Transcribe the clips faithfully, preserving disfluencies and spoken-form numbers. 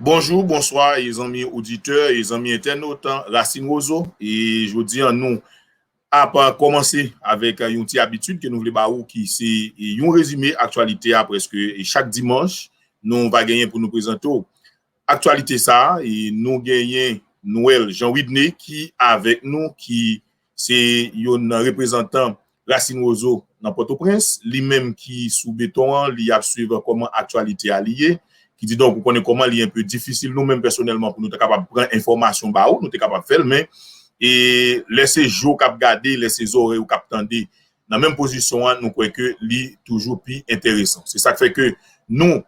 Bonjou, bonswa, e zanmi oditè, e zanmi entènot Rasin Wozo. E jodi a, nou ap kòmanse avèk yon ti abitid ke nou vle ba ou, ki se yon rezime aktyalite a prèske chak dimanch. Nou va genyen pou nou prezante w aktyalite sa a. E nou genyen Noël Jean Widney ki avèk nou, ki se yon reprezantan Rasin Wozo nan Pòtoprens, li menm ki sou beton an, li ap swiv kòman aktyalite a li ye. Ki di donk, ou konnen kòman li enpe difisil nou menm pèsonèlman pou nou ta kapab pran enfòmasyon ba ou, nou te kapab fè l, men e lè se je w k ap gade, lè se zòrèy ou k ap tande nan menm pozisyon an, nou kwè ke li toujou pi enteresan. Se sa k fè ke nou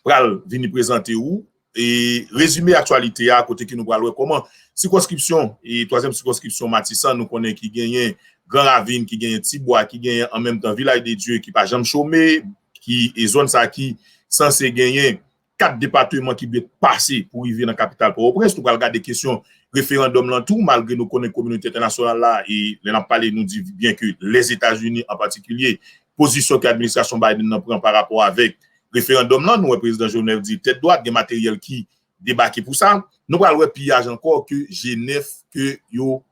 pral vini prezante ou e rezime aktyalite a, kote ke nou pral wè kòman sikonskripsyon, e twazyèm sikonskripsyon Matisan, nou konnen ki genyen Gran Ravin, ki genyen Tibwa, ki genyen an menm tan Vilaj de Dye, ki pa janm chome, ki e zòn sa ki sanse genyen kat depatman ki dwe pase pou rive nan kapital Pòtoprens. Nou pral gade kesyon referandòm lan tou, malgre nou konnen kominote entènasyonal la, e lè n ap pale, nou di byen ke Lèzetazini an patikilye, pozisyon ke administrasyon Biden nan pran pa rapò avèk referandòm lan, nou wè prezidan Jovenel di tèt dwat, gen materyèl ki debake pou sa. Nou pral wè piyaj ankò ke G nèf, ke yo,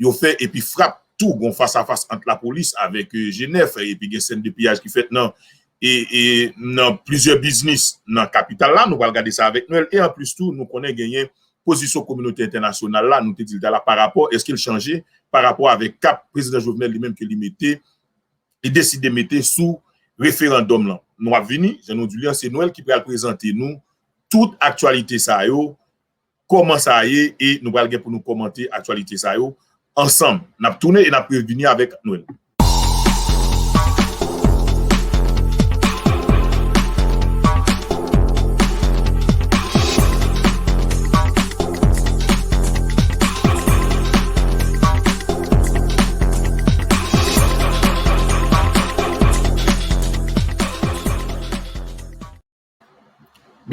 yo fè, epi frap tou, gon fas a fas ant lapolis avèk, e, G nèf, epi gen sèn de piyaj ki fèt nan, e, e, nan plizyè biznis nan kapital la. Nou pral gade sa avèk Noël. E anplis tou, nou konnen genyen pozisyon kominote entènasyonal la, nou te di l talè, pa rapò, èske l chanje pa rapò avèk kap prezidan Jovenel li menm ke li mete, li deside mete sou referandòm lan. Nou ap vini, jan nou di li an, se Noël ki pral prezante nou tout aktyalite sa yo, kòman sa ye, e nou pral gen pou nou kòmante aktyalite sa yo ansanm. N ap tounen e n ap revini avèk Noël.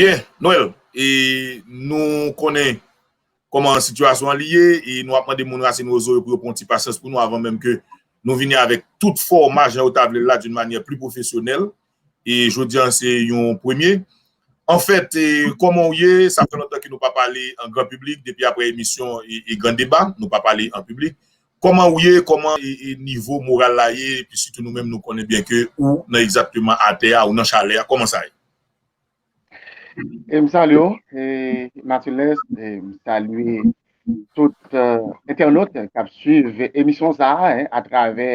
Byen, Noël, e nou konnen kòman sitiyasyon an li ye, e nou ap mande moun Rasin Wozo yo pou yo pran yon ti pasyans pou nou avan menm ke nou vini avèk tout fòma jan yo ta vle l la d'une manière plus professionnelle. E jodi a, se yon premye. Anfèt, e, kòman w ye? Sa fè lontan ke nou pa pale an gran piblik, depi aprè emisyon e, e Gran Deba, nou pa pale an piblik. Kòman w ye? Kòman e, e nivo moral la ye? Epi sitou nou menm, nou konnen byen ke ou nan egzakteman atè a, ou nan chalè a. Kòman sa ye? E m salye w, e, Martinlès, e m salye tout, e, entènot k ap swiv emisyon sa a, en, atravè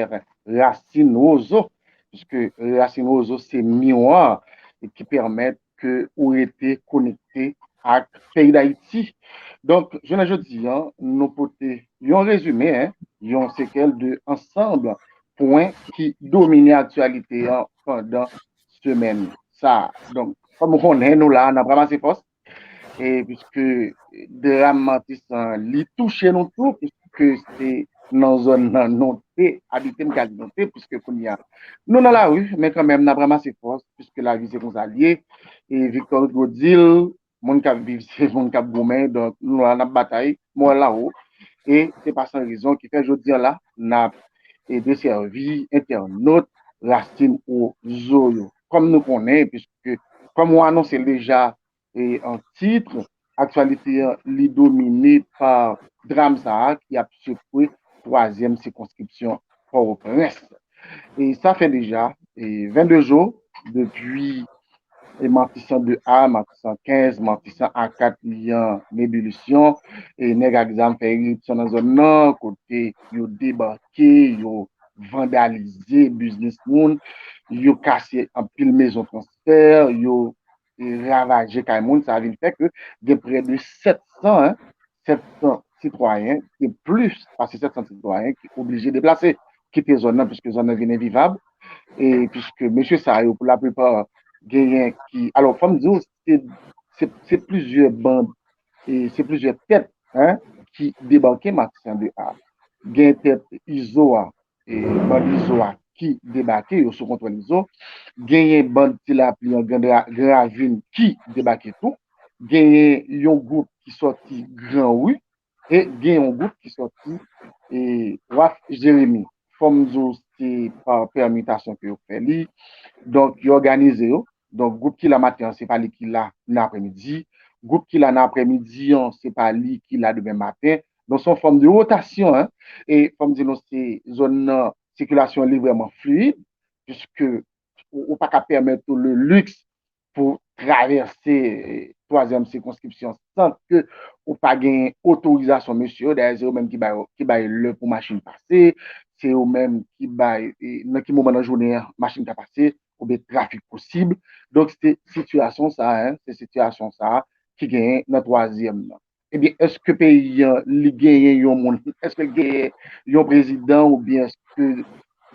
Rasin Wozo, piske Rasin Wozo se miwa ki pèmèt ke ou rete konekte ak peyi Dayiti. Donk, jounen jodi a, nou pote yon rezime, en, yon sekèl de ansanm pwen ki domine aktyalite a pandan semèn sa a. Donk, kòm ou konnen, nou la, n ap ranmase fòs. E piske dram Matisan, li touche nou tou, piske se nan zòn nan nou te abite, m ka di nou te, piske kounye a, nou nan lari, men kanmenm, n ap ranmase fòs, piske lavi se konsa l ye. E Victor Hugo di l, moun k ap viv, se moun k ap goumen, donk, nou la, n ap batay, moral la wo. E se pa san rezon ki fè jodi a la, n ap, e, desèvi entènot Rasin Wozo yo. Kòm nou konnen, piske, kòm ou anonse l deja, e, an tit, aktyalite an, li domine pa dram sa a ki ap sekwe twazyèm sikonskripsyon Pòtoprens. E sa fè deja, e, vennde jou depi, e, Matisan de A, Matisan kenz, Matisan A kat li an ebilisyon, e nèg ak zam fè iripsyon nan zòn nan, kote yo debake, yo vandalize biznis moun, yo kase anpil mezon transfè, yo e ravaje kay moun, sa vin fè ke gen prè de sèt san, en, sèt san sitwayen, gen plis pase sèt san sitwayen ki oblije deplase, kite zòn nan, piske zòn nan vin envivab, e piske mesye sa yo, pou laplipa, genyen ki, alò, fò m di w, se, se, se plizyè bann, e se plizyè tèt, en, ki debake Matisan de A. Gen tèt Izo a, e, bann Izo a ki debake, yo sou kontwòl Izo. Genyen bann Ti Lapli an Gran Dra-, Gran Ravin ki debake tou. Genyen yon gwoup ki sòti Gran Ri e gen yon gwoup ki sòti, e, Waf Jeremi. Fò m di w se pa pèmitasyon ke yo fè li. Donk, yo òganize yo. Donk, gwoup ki la maten an, se pa li ki la nan aprèmidi. gwoup ki la nan aprèmidi an, se pa li ki la demen maten. Donk, se yon fòm de wotasyon, en. E fò m di nou, se zòn nan, sikilasyon li vrèman fluid, puiske ou, ou pa ka pèmèt ou le luxe pou travèse twazyèm sikonskripsyon san ke ou pa gen otorizasyon mesye yo. Dayè, se yo menm ki bay, ki bay lè pou machin pase, se yo menm ki bay, e, nan ki moman nan jounen an machin ka pase, oubyen trafik posib. Donk, se sitiyasyon sa a, en, se sitiyasyon sa a ki genyen nan twazyèm nan. Ebyen, èske peyi an, li genyen yon moun, èske l genyen yon prezidan, oubyen èske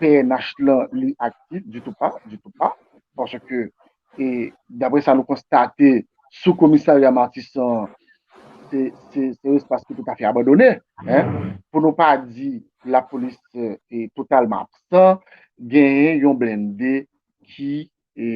P N H lan, li aktif? Ditou pa, ditou pa. Paske, e, daprè sa nou konstate, sou komisarya Matisan, se, se, se yon espas ki toutafè abandone, en. Pou nou pa di lapolis, e, totalman absan, genyen yon blende ki, e,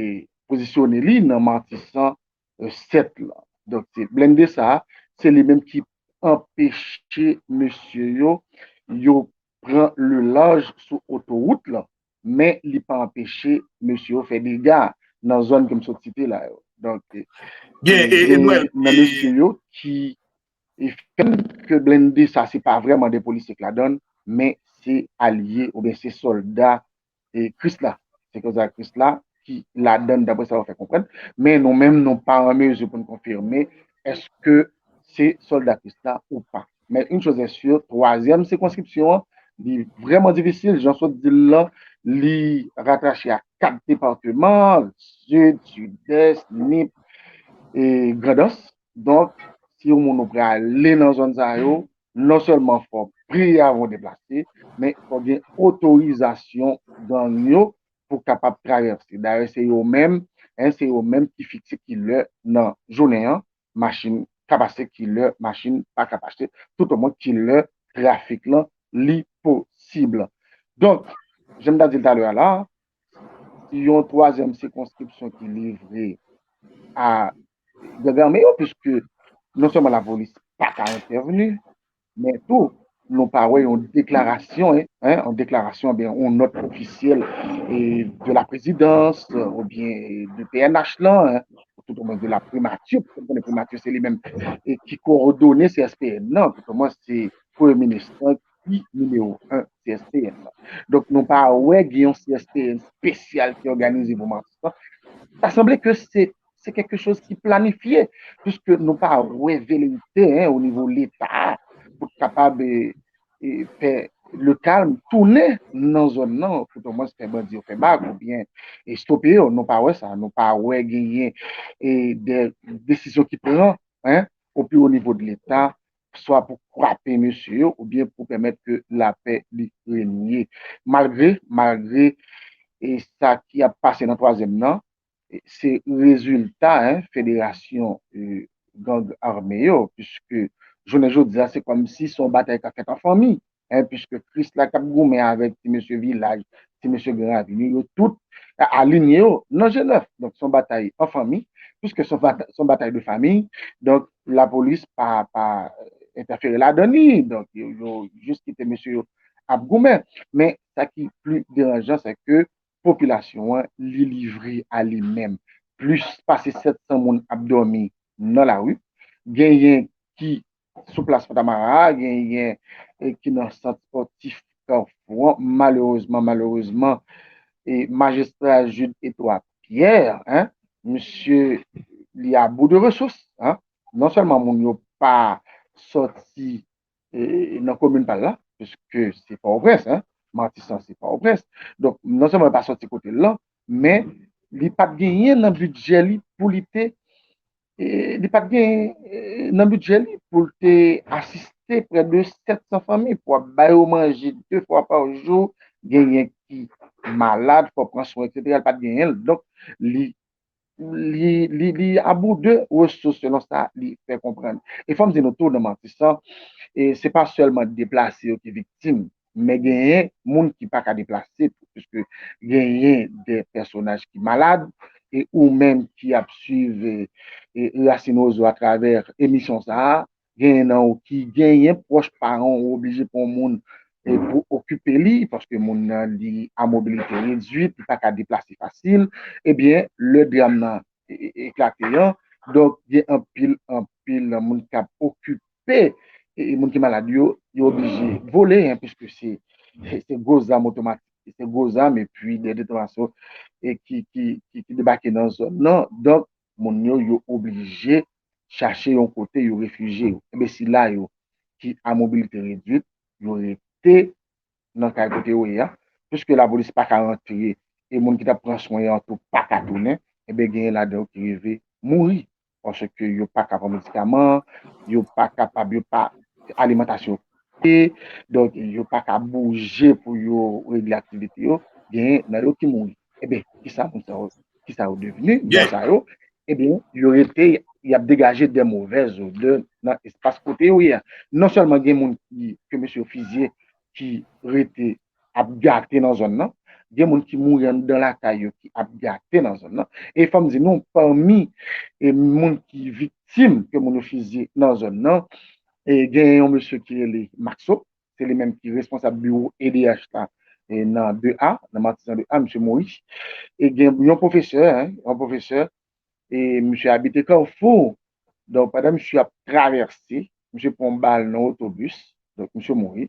pozisyone li nan Matisan, e, sèt lan. Donk, se blende sa a, se li menm ki anpeche mesye yo, yo pran le large sou otowout lan, men li pa anpeche mesye yo fè dega nan zòn ke m sot site la yo. Donk, e, gen, e, e, e, Noël, nan e, mesye yo ki, e, fè ke blende sa, se pa vrèman de polisye k ladann, men se alye oubyen se sòlda, e, Kris la. Se konsa Kris la ki ladann, daprè sa yo fè konprann. Men nou menm, nou pa an mezi pou n konfime èske se sòlda Kris la ou pa. Men une chose est sûre, twazyèm sikonskripsyon an, li vrèman difisil. Jan sot di l lan, li ratache a kat depatman, Sid, Sidès, Nip, e Grandans. Donk, si yon moun ou prale nan zòn sa yo, non sèlman fò w priye avan w deplase, men fò w gen otorizasyon gang yo pou w kapab travèse. Dayè, se yo menm, en, se yo menm ki fikse ki lè nan jounen an machin ka pase, ki lè machin pa ka pase, toutomwen ki lè trafik lan li posib. Donk, jan m ta di l talè a la, yon twazyèm sikonskripsyon ki livre a gang ame yo, piske non sèlman lapolis pa ka entèvni, men tou, nou pa wè yon deklarasyon, en, en, yon deklarasyon, oubyen yon nòt ofisyèl, e, de la présidence, oubyen, e, de P N H lan, en, tout au moins de la primati, pou konnen primati, se li menm, e, ki kowòdone C S P N nan, tout au moins se premye minis lan ki nimewo en C S P N nan. Donk, nou pa wè gen yon C S P N espesyal ki òganize pou Matisan. Sa sanble ke se, se quelque chose ki planifye, puiske nou pa wè velerite, en, o nivo Leta pou kapab, e, e, fè le calme tounen nan zòn nan, tout au moins fè bandi yo fè bak oubyen, e, stope yo. Nou pa wè sa, nou pa wè genyen, e, de desizyon ki pran, en, o pi wo nivo de Leta, swa pou kwape mesye yo, oubyen pou pèmèt ke lapè li renye. Malgre, malgre, e, sa ki ap pase nan twazyèm nan, e, se rezilta, en, federasyon, e, gang ame yo, puiske jounen jodi a, se kòmsi se yon batay k ap fèt an fanmi, en, puiske Kris la k ap goumen avèk ti mesye Vilaj, ti mesye Gran Ravin yo, yo tout alinye yo nan G nèf. Donk, se yon batay an fanmi, puiske se yon bata-, se yon batay de fanmi. Donk, lapolis pa, pa entèfere ladan li. Donk, yo, yo jis kite mesye yo ap goumen. Men, sa ki pli deranjan, se ke popilasyon an, li livre a li menm. Plis pase sèt san moun ap dòmi nan lari. Genyen ki sou plas Fontamara a, genyen, e, ki nan sant spòtif Kafou an. Malerezman, malerezman, e, majistra Jude Etoile Pierre, en, misye, li a bout de resous, en. Non sèlman moun yo pa sòti, e, nan komin pa l la, piske se Pòtoprens, en, Matisan se Pòtoprens. Donk, non sèlman li pa sòti kote l lan, men li pa t genyen nan bidjè li pou li te, e, li pa t gen, e, nan bidjè li pou l te asiste prè de sèt san fanmi pou ap ba yo manje de fwa pa jou, genyen ki malad, fò pran swen, etsetera. Li pa t genyen l. Donk, li, li, li, li a bout de resous, selon sa li fè konprann. E fò m di nou tou, nan Matisan, e se pa sèlman deplase yo ki viktim, men genyen moun ki pa ka deplase tou, piske genyen de pèsonaj ki malad, e ou menm ki ap swiv, e, e Racine Roseau atravè emisyon sa a, genyen nan ou ki genyen pwòch paran ou oblije pran moun, e, pou okipe li, paske moun nan li a mobilite redwit, li pa ka deplase fasil, ebyen, lè dram nan, e, e, eklate an, Donk, gen anpil, anpil moun k ap okipe, e, e moun ki malad yo, yo oblije vole, en, piske se, se, se gwo zam otomatik, se gwo zam, epi de detonasyon, e ki, ki, ki, ki debake nan zòn nan. Donk, moun yo, yo oblije chache yon kote yo refijye yo. Enben, sila yo ki a mobilite redwit, yo rete nan kay kote yo ye a, piske lapolis pa ka rantre, e moun ki t ap pran swen yo an tou pa ka tounen, enben, genyen ladan yo ki rive mouri, paske yo pa ka pran medikaman, yo pa kapab, yo pa, alimantasyon koupe, donk, yo pa ka bouje pou yo regle aktivite yo, genyen nan yo ki mouri. Enben, kisa moun sa yo, kisa yo devni, moun sa yo? Ebyen, yo rete, y ap degaje de movèz odè nan espas kote yo ye a. Non sèlman gen moun ki, ke mesye yo fizye, ki rete ap gate nan zòn nan, gen moun ki mouri anndan lakay yo ki ap gate nan zòn nan. E fò m di nou, pami, e, moun ki viktim ke moun yo fizye nan zòn nan, e, gen yon mesye ki rele Maxo, se li menm ki responsab biwo E D H la, e, nan de A, nan Matizan de A, mesye Moris. E gen yon pwofesè, en, yon pwofesè, e misye abite Kafou. Donk, pandan misye ap travèse, misye pran bal nan otobis, donk misye mouri.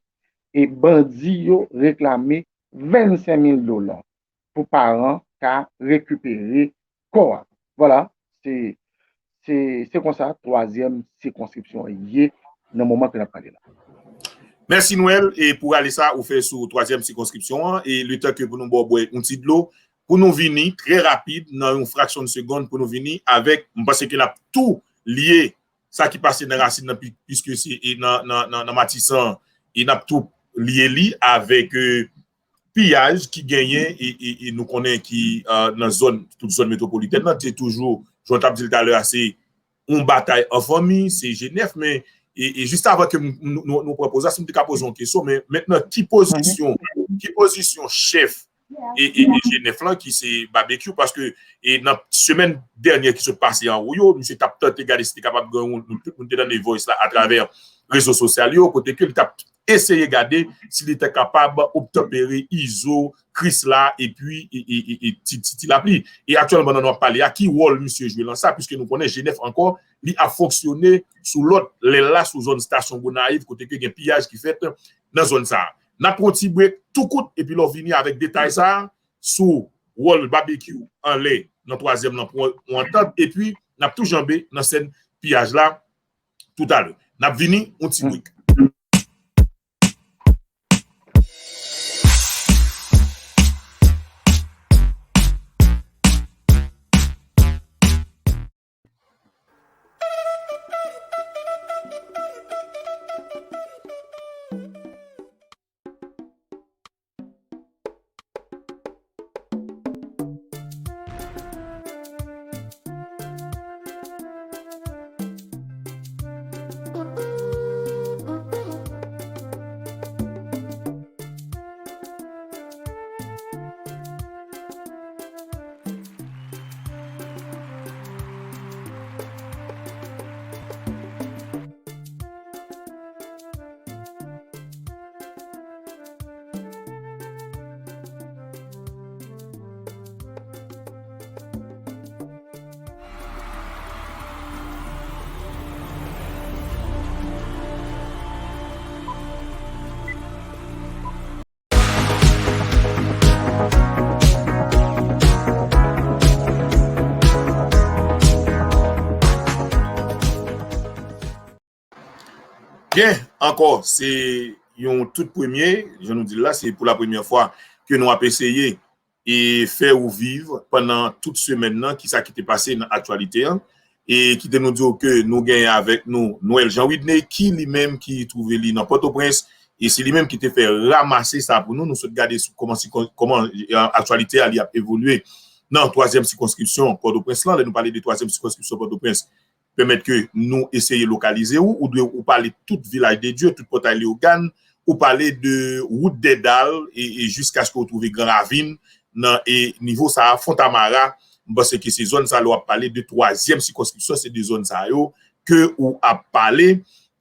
E bandi yo reklame vennsenk mil dola pou paran ka rekipere kò a. Vwala, se, se, se konsa twazyèm sikonskripsyon an ye nan moman ke n ap pale la. Mèsi Nwèl, e pou rale sa ou fè sou twazyèm sikonskripsyon an, e letan ke pou nou ba w bwè yon ti dlo, pou nou vini trè rapid nan yon fraksyon de segonn pou nou vini avèk, m panse ke n ap tou lye sa ki pase nan Rasin nan, pi- piske se e nan, nan, nan, nan Matisan, e n ap tou lye li avèk e, piyaj ki genyen e, e, e nou konnen ki e, nan zòn, tout zòn metwopolitèn nan, te toujou, jan w t ap di l talè a, se yon batay an fanmi, se G nèf, men e, e jis avan ke m- m- nou, nou pran poz la, si m te ka poze yon kesyon, men mentnan, ki pozisyon, ki pozisyon chèf e, e, e G nèf lan, ki se Babekyou, paske e nan semèn dènyè ki sot pase an Woyo, misye t ap tante gade si te kapab gen yon, nou tout moun te tande voice la atravè rezo sosyal yo, kote ke li t ap eseye gade si li te kapab obtanpere Izo, Krisla, epi e, e, e, e ti, ti, ti Lapli. E aktyèlman, pandan nou ap pale a, ki wòl misye jwe lan sa, piske nou konnen G nèf ankò, li ap fonksyone sou lòt lèl la, sou zòn Stasyon Gonayiv, kote ke gen piyaj ki fèt nan zòn sa a. N ap pran yon ti brek tou kout, epi lè w vini avèk detay sa a, sou wòl Babekyou anlè nan twazyèm lan pou yon antant, epi n ap tou janbe nan sèn piyaj la toutalè. N ap vini, yon ti brek. Byen, ankò, se yon tout premye, jan nou di l la, se pou la premyè fwa ke nou ap eseye e fè ou viv pandan tout semèn nan, kisa ki te pase nan aktyalite an. E kite nou di w ke nou genyen avèk nou Noël Jean Widney, ki li menm ki twouve li nan Pòtoprens, e se li menm ki te fè ramase sa pou nou. Nou sot gade sou kòman, kòman, e, aktyalite a li ap evolye nan twazyèm sikonskripsyon Pòtoprens lan. Lè nou pale de twazyèm sikonskripsyon Pòtoprens, pèmèt ke nou eseye lokalize ou, ou dwe ou pale tout Vilaj de Dye, tout Pòtay Leyogàn, ou pale de wout Dèdal e, e jiskaske ou twouve Gran Ravin nan e nivo sa a, Fontamara, m panse ke se zòn sa a lè w ap pale de twazyèm sikonskripsyon, se de zòn sa yo ke ou ap pale.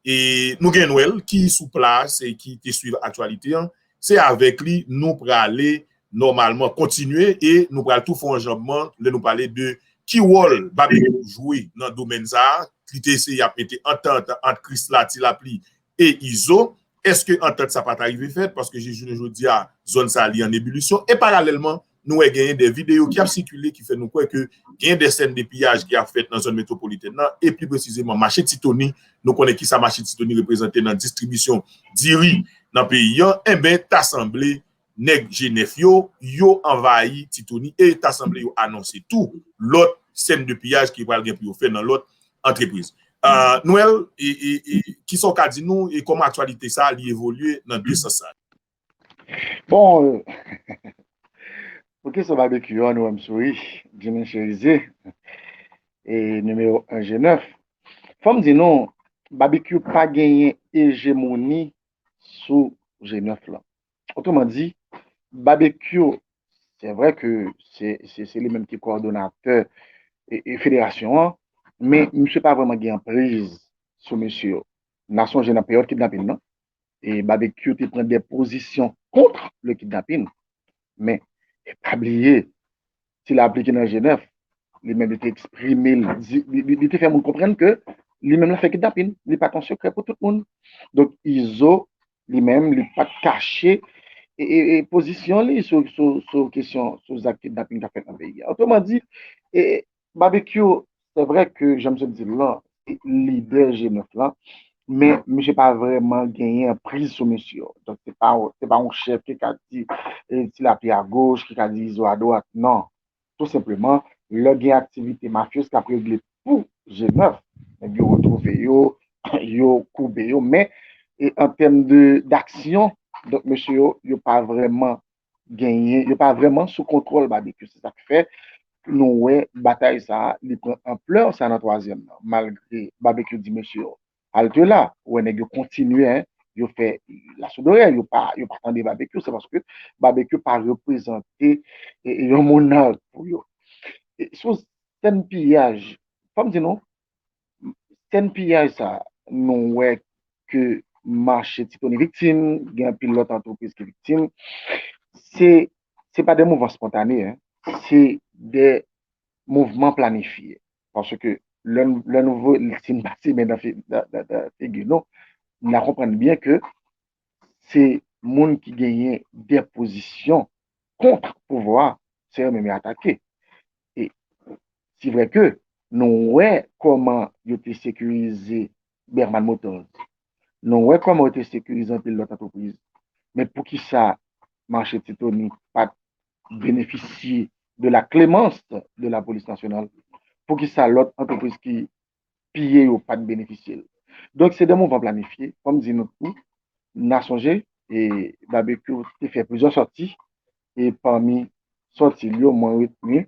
E nou gen Noël ki sou plas e ki te swiv aktyalite an. Se avèk li nou prale nòmalman kontinye e nou pral tou fè yon janbman lè nou pale de Ki wòl Babekyou jwe nan domèn sa a? Li te eseye ap mete antant ant Krisla, Ti Lapli e Izo. Èske antant sa pa ta rive fèt? Paske jis jounen jodi a, zòn sa a li an ebilisyon. E paralèlman, nou wè genyen de videyo ki ap sikile ki fè nou kwè ke genyen de sèn de piyaj ki ap fèt nan zòn metwopolitèn nan, e pli presizeman mache Ti Toni. Nou konnen kisa mache Ti Toni reprezante nan distribisyon diri nan peyi an. Enben, ta sanble nèg G nèf yo, yo anvayi Ti Toni e ta sanble yo anonse tou lòt sèn de piyaj ki pral gen pou yo fè nan lòt antrepriz. Uh, Noël, e, e, e, kisa w ka di nou e kòman aktyalite sa a li evolye nan de sans sa? Bon, pou kesyon Babekyou an, nou wè m souri, Jimmy Cherizier, e nimewo en G nèf. Fò m di nou, Babekyou pa genyen ejemoni sou G nèf lan. Otreman di, Babekyou, se vre ke se, se, se li menm ki kowòdonatè e, e federasyon an, men misye pa vrèman gen anpriz sou mesye yo. N a sonje nan peryòd kidnapin nan, e Babekyou te pran de pozisyon kont le kidnapin. Men, pa bliye, Ti Lapli ki nan G nèf, li menm li te eksprime, li, li, li te fè moun konprann ke li menm l ap fè kidnapin, li pa t yon sekrè pou tout moun. Donk, Izo, li menm, li pa t kache e, e, e pozisyon li sou, sou, sou kesyon, sou zak kidnapin k ap fèt nan peyi a. Otreman di, e, Babekyou, se vre ke, jan m sot di l lan, se lidè G nèf lan, men misye pa vrèman genyen anpriz sou mesye yo. Donk, se pa, se pa yon chèf ki ka di, e, Ti Lapli agoch, ki ka di Izo adwat, non. Tou senpleman, lè gen aktivite mafyez k ap regle pou G nèf, nèg yo retwouve yo, yo koube yo, men e, an tèm de, daksyon, donk, mesye yo, yo pa vrèman genyen, yo pa vrèman sou kontwòl Babekyou. Se sa k fè nou wè batay sa a, li pran anplè sa nan twazyèm nan, malgre Babekyou di mesye yo, halte là, ou wè nèg yo kontinye, hein, yo fè laso dorè, yo pa, yo pa tande Babekyou, se paske Babekyou pa reprezante e, e, yon monark pou yo. E, sou sèn piyaj, fò m di nou, sèn piyaj sa, nou wè ke mache Ti Toni viktim, gen anpil lòt antrepriz ki viktim. Se, se pa de mouvman spontane, hein. Se de mouvman planifye. Paske lè, lè nou voye, si n pase men nan fi-, nan, nan, nan figi nou, n a konprann byen ke se moun ki genyen de pozisyon kont pouvwa, se yo menm yo atake. E si vre ke nou wè kòman yo te sekirize Berman Motors, nou wè kòman yo te sekirize anpil lòt antrepriz. Men poukisa mache Ti Toni pa t benefisye de la clémence de la police nationale? Poukisa lòt antrepriz ki piye yo pa t benefisye l? Donk, se de mouvman planifye. Kòm di nou tou, n a sonje, e Babekyou te fè plizyè sòti, e pami sòti l yo, mwen retni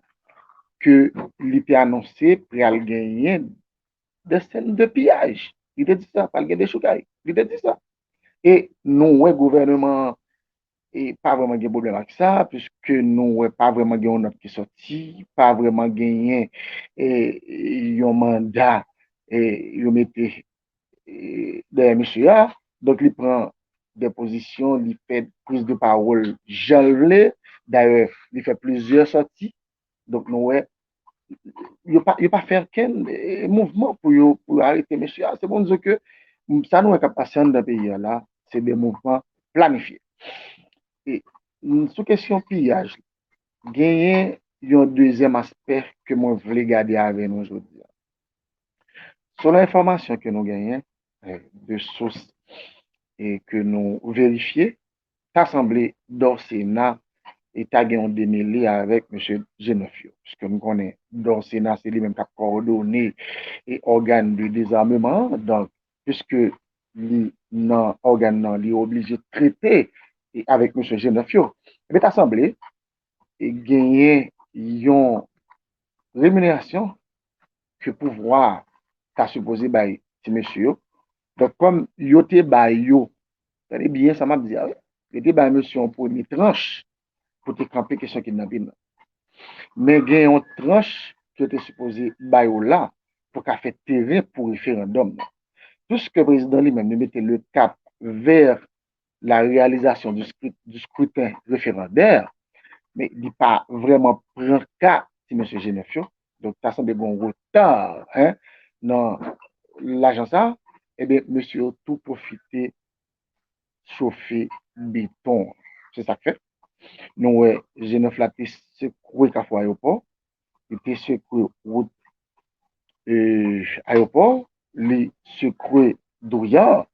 ke li te anonse pral genyen de sèn de piyaj. Li te di sa, pral gen dechoukay. Li te di sa. E nou wè gouvèneman an e pa vrèman gen pwoblèm ak sa, piske nou wè pa vrèman gen yon nòt ki sòti, pa vrèman genyen e, e, yon manda e, yo mete e, dèyè mesye a. Donk, li pran de pozisyon, li fè priz de pawòl jan l vle. Dayè, li fè plizyè sòti. Donk, nou wè, yo pa, yo pa fè okenn e, mouvman pou yo, pou yo arete mesye a. Se pou n di ke sa nou wè k ap pase anndan peyi a la, se de mouvman planifye. E, sou kesyon piyaj, genyen yon dezyèm aspè ke mwen vle gade avè nou jodi a. Selon enfòmasyon ke nou genyen, e, de sous e ke nou verifye, ta sanble Dorcéna e ta gen yon demele avèk mesye G nèf yo. Piske nou konnen Dorcéna se li menm k ap kowòdone e ògàn de dezameman an. Donk, piske li nan ògàn nan, li oblije trete e avèk mesye G nèf yo. Ebyen, ta sanble e genyen yon remunerasyon ke pouvwa a ta sipoze bay ti mesye yo. Donk, kòm yo te bay yo, tande byen sa m ap di a, wi, yo te bay mesye yon premye tranch pou te kanpe kesyon kidnapin nan. Men gen yon tranch ke yo te sipoze bay yo la pou ka fè teren pou referandòm nan. Piske prezidan li menm, li mete le cap vers la réalisation du scru-, du scrutin référendaire, men li pa vrèman pran ka ti mesye G nèf yo. ta sanble gen yon reta, en, nan lajan sa, ebyen, mesye yo tou pwofite chofe beton. Se sa k fèt. Nou wè G nèf la te sekwe Kafou Ayewopò, li te sekwe wout e, Ayewopò, li sekwe Douyar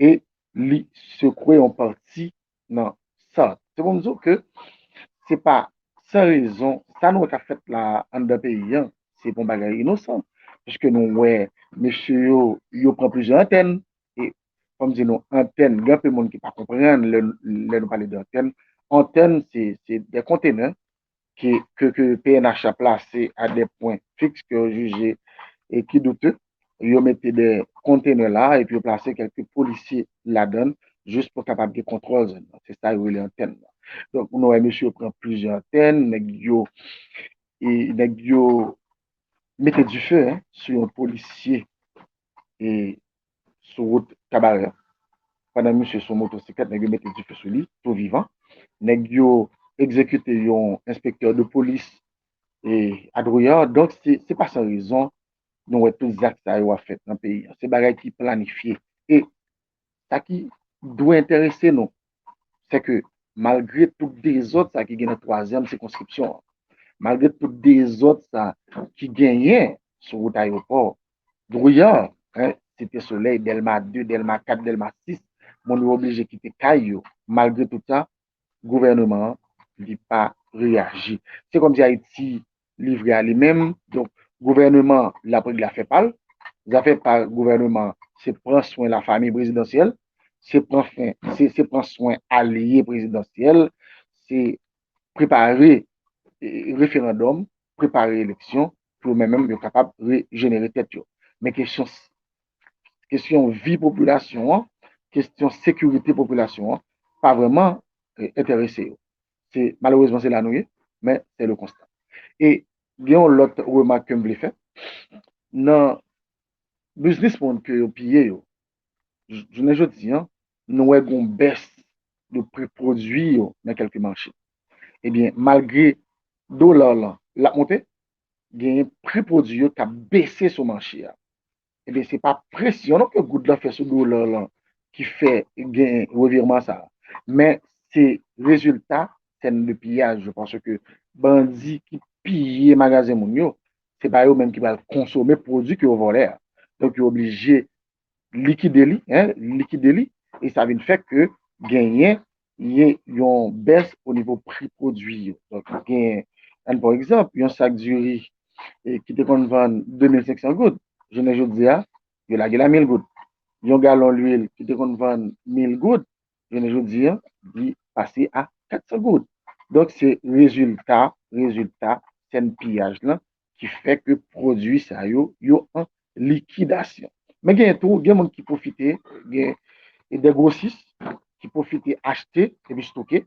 e li sekwe yon pati nan Sart. Se pou m di w ke se pa san rezon, sa nou wè k ap fèt la anndan peyi a, se pa yon bagay inosan. Piske nou wè mesye yo, yo pran plizyè antèn, e fò m di nou, antèn, gen anpil moun ki pa konprann lè, lè nou pale de antèn. Antèn, se, se de kontenè ke, ke, ke P N H a plase a de pwen fiks ke yo jije e ki doute. Yo mete de kontenè la epi yo plase kèlke polisye ladan l jis pou kapab gen kontwòl zòn nan. Se sa yo rele antèn nan. Donk, nou wè mesye yo pran plizyè antèn, nèg yo, e, nèg yo mete dife, en, sou yon polisye e sou wout Kabarè. Pandan misye sou motosiklèt, nèg yo mete dife sou li, tou vivan. Nèg yo egzekite yon enspektè de polis e a Douyar. Donk, se, se pa san rezon nou wè tout zak sa yo ap fèt nan peyi a. Se bagay ki planifye. E sa ki dwe enterese nou, se ke malgre tout dezòd sa ki gen nan twazyèm sikonskripsyon an, malgre tout dezòd sa ki genyen sou wout Ayewopò, Douyar, en, Site Solèy, Dèlma de, Dèlma kat, Dèlma sis, moun yo oblije kite kay yo. Malgre tout sa, gouvènman an, li pa reyaji. Se kòmsi Ayiti livre a li menm. Donk, gouvènman, l ap regle afè pa l. Zafè pa gouvènman, se pran swen lafanmi prezidansyèl, se pran swen, se, se pran swen alye prezidansyèl, se prepare, e, referandòm, prepare eleksyon, pou yo menm, menm yo kapab rejenere tèt yo. Men kesyon, kesyon vi popilasyon an, kesyon sekirite popilasyon an, pa vrèman, e, enterese yo. Se, malerezman, se la nou ye, men se le constat. E gen yon lòt remak ke m vle fè. Nan biznismann ke yo piye yo, j-, jounen jodi an, nou wè gen yon bès de pri pwodui yo nan kèlke mache. Ebyen, malgre dola lan, l ap monte, genyen pri pwodui yo k ap bese sou mache a. Ebyen, se pa presyon non ke goud lan fè sou dola lan ki fè gen revirman sa a. Men, se rezilta sèn de piyaj yo, paske bandi ki piye magazen moun yo, se pa yo menm ki pral konsome pwodui ke yo vòlè a. Donk, yo oblije likide li, en, likide li, e sa vin fè ke genyen, ye yon bès o nivo pri pwodui yo. Donk, gen, ann pran egzanp, yon sak diri, e, ki te konn vann de mil senk san goud, jounen jodi a, yo lage l a mil goud. Yon galon lwil ki te konn vann mil goud, jounen jodi a, li pase a kat san goud. Donk, se rezilta, rezilta sèn piyaj lan ki fè ke pwodui sa yo, yo an likidasyon. Men gen tou, gen moun ki pwofite, gen de grosis ki pwofite achte epi stoke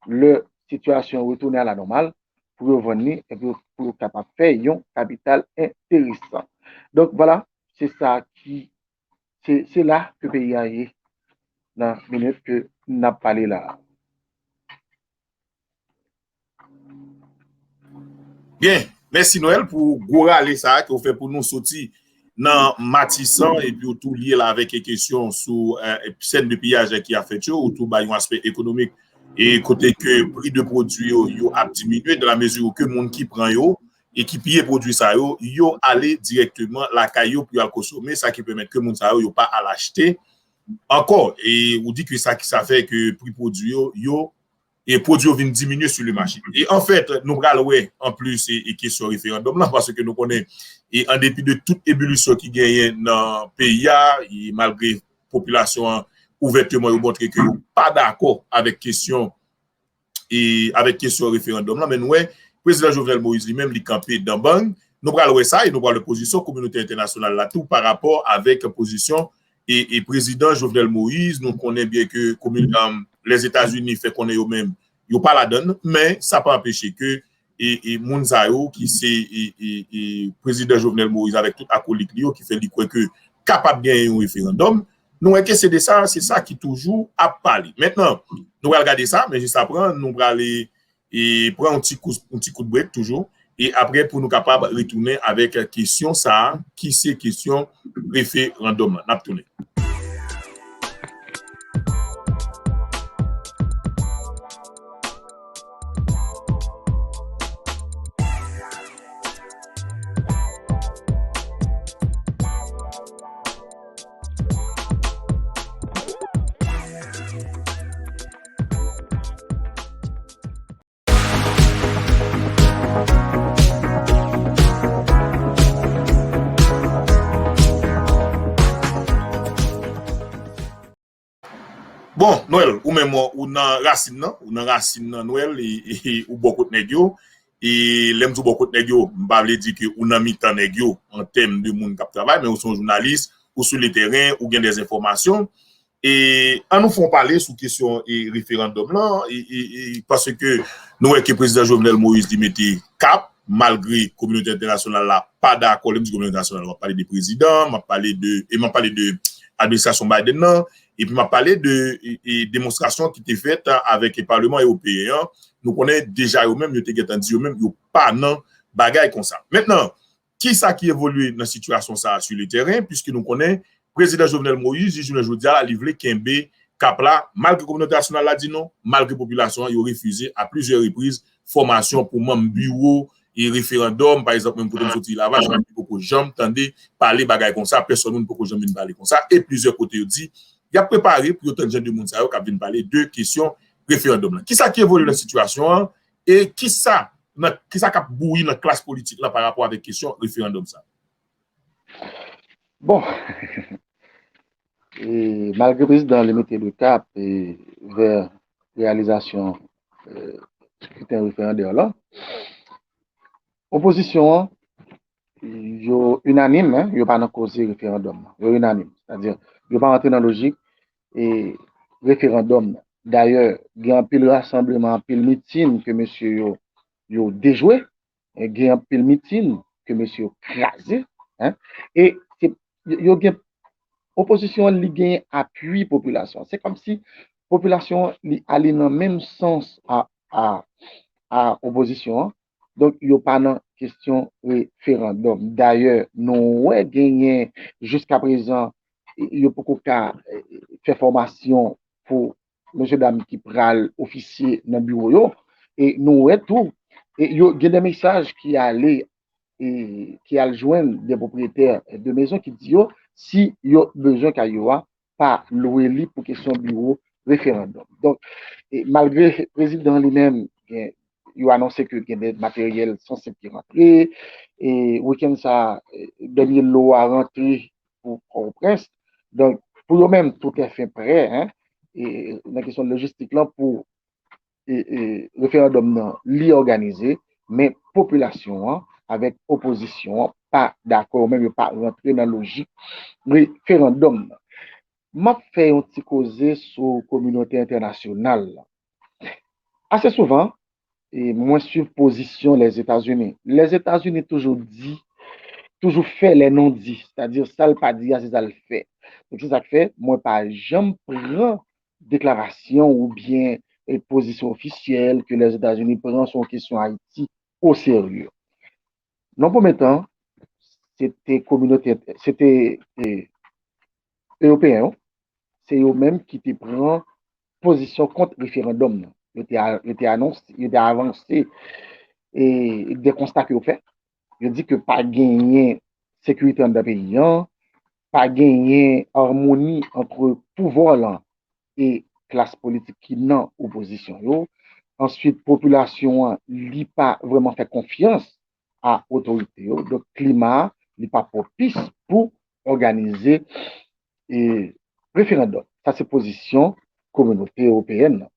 lè sitiyasyon an retounen a la nòmal pou yo vann li epi pou yo kapab fè yon kapital enteresan. Donk, vwala, se sa ki, se, se la ke peyi a ye nan minit ke n ap pale la a. Byen, mèsi Noël pou gwo rale sa a ke w fè pou nou soti nan Matisan epi w tou lye l avèk kesyon sou, eh, sèn de piyaj ki ap fèt yo, ou tou bay yon aspè ekonomik e kote ke pri de pwodui yo, yo ap diminye dans la mesure ke moun ki pran yo e ki piye pwodui sa yo, yo ale dirèkteman lakay yo pou yo al konsome, sa ki pèmèt ke moun sa yo, yo pa al achte ankò. E ou di ke sa ki sa fè ke pri pwodui yo, yo e pwodui yo vin diminye sou le mache. E anfèt, nou pral wè anplis e, e kesyon referandòm lan, paske nou konnen, e an depi de tout ebilisyon ki genyen nan peyi a, e malgre popilasyon an ouvèteman yo montre ke yo pa dakò avèk kesyon, e avèk kesyon referandòm lan, men nou wè prezidan Jovenel Moïse li menm li kanpe dan bang. Nou pral wè sa e nou pral wè pozisyon kominote entènasyonal la tou pa rapò avèk pozisyon e, e prezidan Jovenel Moïse, nou konnen byen ke komin, um, Lèzetazini fè konnen yo menm, yo pa ladann, men sa pa anpeche ke e, e moun sa yo ki se e, e, e prezidan Jovenel Moïse avèk tout akolit li yo ki fè li kwè ke kapab genyen yon referandòm. Nou wè ke se de sa, se sa ki toujou ap pale. Mentnan, nou pral gade sa, men jis apre, nou pral e, e pran yon ti kou, yon ti kout brek toujou. E apre, pou nou kapab retounen avèk kesyon sa a, ki se kesyon referandòm lan. N ap tounen. Bon, Noël, ou menm, ou nan rasin nan, ou nan rasin nan, Noël, e, e, e ou bò kot nèg yo. E lè m di w bò kot nèg yo, m pa vle di ke ou nan mitan nèg yo an tèm de moun k ap travay, men ou se yon jounalis, ou sou le tèren, ou gen dè enfòmasyon. E ann nou fè yon pale sou kesyon e referandòm lan, e, e, e, paske nou wè ke prezidan Jovenel Moïse li mete kap, malgre kominote entènasyonal la pa dakò. Lè m di kominote entènasyonal, m ap pale de prezidan, m ap pale de, e m ap pale de administrasyon Biden nan, epi m ap pale de e, e, demonstrasyon ki te fèt avèk Palman Ewopeyen an. Nou konnen deja yo menm, yo te gentan di yo menm, yo pa nan bagay konsa. Mentnan, kisa ki evolye nan sitiyasyon sa a sou le tèren, piske nou konnen prezidan Jovenel Moïse, jis jounen jodi a, li vle kenbe kap la, malgre kominote entènasyonal la di non, malgre popilasyon an, yo refize a plizyè repriz fòmasyon pou manm biwo e referandòm, pa egzanp, menm kote m soti Lavach, mwen poko janm tande pale bagay konsa, pèsòn moun poko janm vin pale konsa, e plizyè kote yo di, y ap prepare pou yo tann jan de moun sa yo k ap vin pale de kesyon referandòm lan. Kisa ki evolye nan sitiyasyon an, e kisa, nan, kisa k ap bouyi nan klas politik la pa rapò avèk kesyon referandòm sa? Bon, e malgre prezidan li mete le kap e vè reyalizasyon e, kriten referandè la, opozisyon an, yo inanim, en, yo pa nan koze referandòm nan. Yo inanim. Sètadi, yo pa rantre nan lojik e referandòm nan. Dayè, gen anpil rasanbleman, anpil mitin ke mesye yo, yo dejwe. E gen anpil mitin ke mesye yo kraze. En, e se, yo, yo gen, opozisyon an, li gen apui popilasyon. Se kòmsi popilasyon an, li ale nan menm sans a, a, a opozisyon an. Donk, yo pa nan kesyon referandòm. Dayè, nou wè genyen, jiskaprezan, yo poko ka e, fè fòmasyon pou mesye dam ki pral ofisye nan biwo yo. E nou wè tou, e yo gen de mesaj ki ale, e ki al jwenn de pwopriyetè de mezon ki di yo, si yo bezwen kay yo a, pa lwe li pou kesyon biwo referandòm. Donk, e malgre prezidan li menm, gen, yo anonse ke gen de materyèl sansib ki rantre, e wikenn sa, e dènye lo a rantre pou Pòtoprens. Donk, pou yo menm, tout est fin prêt, en, e nan kesyon lojistik lan, pou e, e, referandòm nan, li òganize, men popilasyon an, avèk opozisyon an, pa dakò, yo menm yo pa rantre nan lojik referandòm nan. M ap fè yon ti koze sou kominote entènasyonal la. Ase souvan, e, mwen swiv pozisyon Lèzetazini. Lèzetazini toujou di, toujou fè lè non di, sètadi sa l pa di a, se sa l fè. Donk, se sa k fè, mwen pa janm pran deklarasyon oubyen e pozisyon ofisyèl ke Lèzetazini pran sou yon kesyon Ayiti oserye. Nan premye tan, se te kominote, se te e, Ewopeyen yo, se yo menm ki te pran pozisyon kont referandòm nan. Yo te, a- yo te anonse, yo te avanse e, de konsta ke yo fè. Yo di ke pa genyen sekirite anndan peyi an, pa genyen amoni ant pouvwa lan e klas politik ki nan opozisyon yo. Answit, popilasyon an, li pa vrèman fè konfyans a otorite yo. Donk, klima a, li pa pwopis pou òganize e, referandòm. Sa se pozisyon kominote ewopeyèn nan.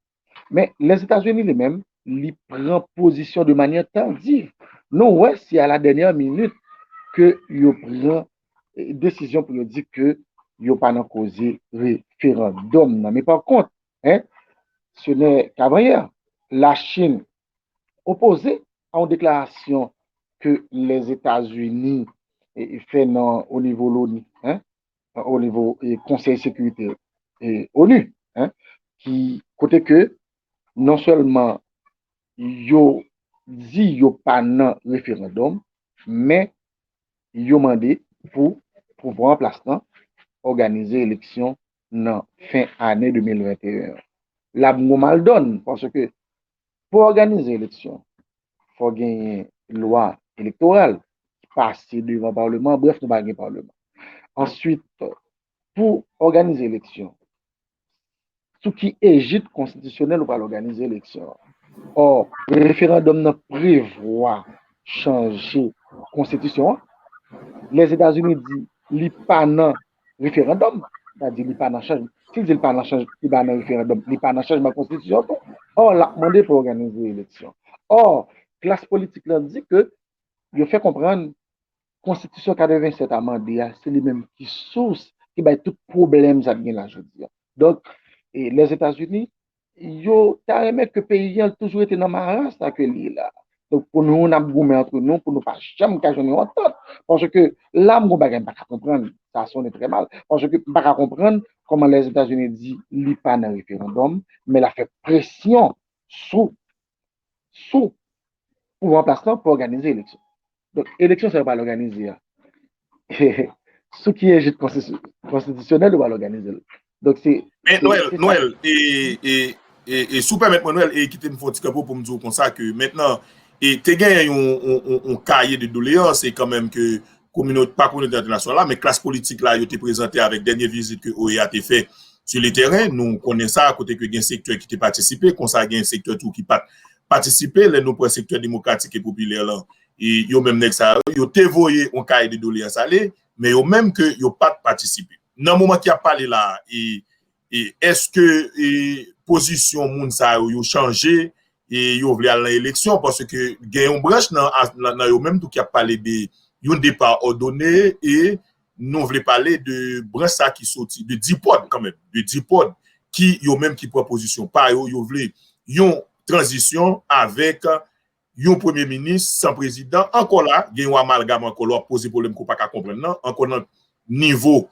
Men, Lèzetazini li menm, li pran pozisyon de manyè tandiv. Nou wè se a la dènyè minit ke yo pran e, desizyon pou yo di ke yo pa nan koze referandòm nan. Men pa kont, en, ce n'est qu'avant-hier, Lachin opoze a yon deklarasyon ke Lèzetazini e, e, fè nan o nivo loni, en, o nivo e, Konsèy Sekirite e, onu, en, ki kote ke non sèlman yo di yo pa nan referandòm, men yo mande pou pouvwa an plas lan òganize eleksyon nan fen ane de mil venteyen an. L ap gon maldòn, paske pou òganize eleksyon, fò genyen lwa elektoral ki pase devan palman, brèf, nou pa gen palman. Answit, pou òganize eleksyon, sou ki ejid konstitisyonèl ou pral òganize eleksyon an. Ò, referandòm nan prevwa chanje konstitisyon an. Lèzetazini di li pa nan referandòm, sètadi li pa nan chanj, si l di li pa nan chanj, li pa nan referandòm, li pa nan chanjman konstitisyon tou. Ò, l ap mande pou òganize eleksyon. Ò, klas politik lan di ke yo fè konprann konstitisyon katrevennsèt amande a, se li menm ki sous, ki bay tout pwoblèm sa n gen la jodi a. Donk, e, Lèzetazini, yo ta renmen ke peyi an toujou rete nan mara sa ke li ye la. Donk, pou nou, n ap goumen antre nou, pou nou pa janm ka jwenn yon antant. Paske la, m gon bagay m pa ka konprann. Sa sonnen trè mal. Paske m pa ka konprann kòman Lèzetazini di li pa nan referandòm, men l ap fè presyon sou, sou pouvwa an plas lan pou òganize eleksyon. Donk, eleksyon sa yo pral òganize a, sou ki ejid konstiti-, konstitisyonèl yo pral òganize l. Donk, se, Men se, Noël, se sa. Noël, e, e, e, e si w pèmèt mwen, Noël, e kite m fè yon ti kanpo pou m di w konsa ke mentnan, e te genyen yon, yon, yon, yon kaye de doleyans, e kanmenm ke kominote, pa kominote entènasyonal la, men klas politik la, yo te prezante avèk dènye vizit ke O E A te fè sou le tèren. Nou konnen sa, kote ke gen sektè ki te patisipe, konsa gen sektè tou ki pa t patisipe. Lè nou pran sektè demokratik e popilè lan, e yo menm nèg sa yo, yo te voye yon kaye de doleyans ale, men yo menm ke yo pa t patisipe. Nan moman ki ap pale la, e, e èske, e, pozisyon moun sa yo, yo chanje, e yo vle al nan eleksyon? Paske gen yon branch nan, nan, nan yo menm tou ki ap pale de yon depa òdone, e nou vle pale de branch sa ki soti, de DIPOD kanmenm, de DIPOD, ki yo menm ki pran pozisyon pa yo, yo vle yon tranzisyon avèk yon premye minis san prezidan. Ankò la, gen yon amalgam ankò la, w ap poze pwoblèm ke w pa ka konprann nan. Ankò nan nivo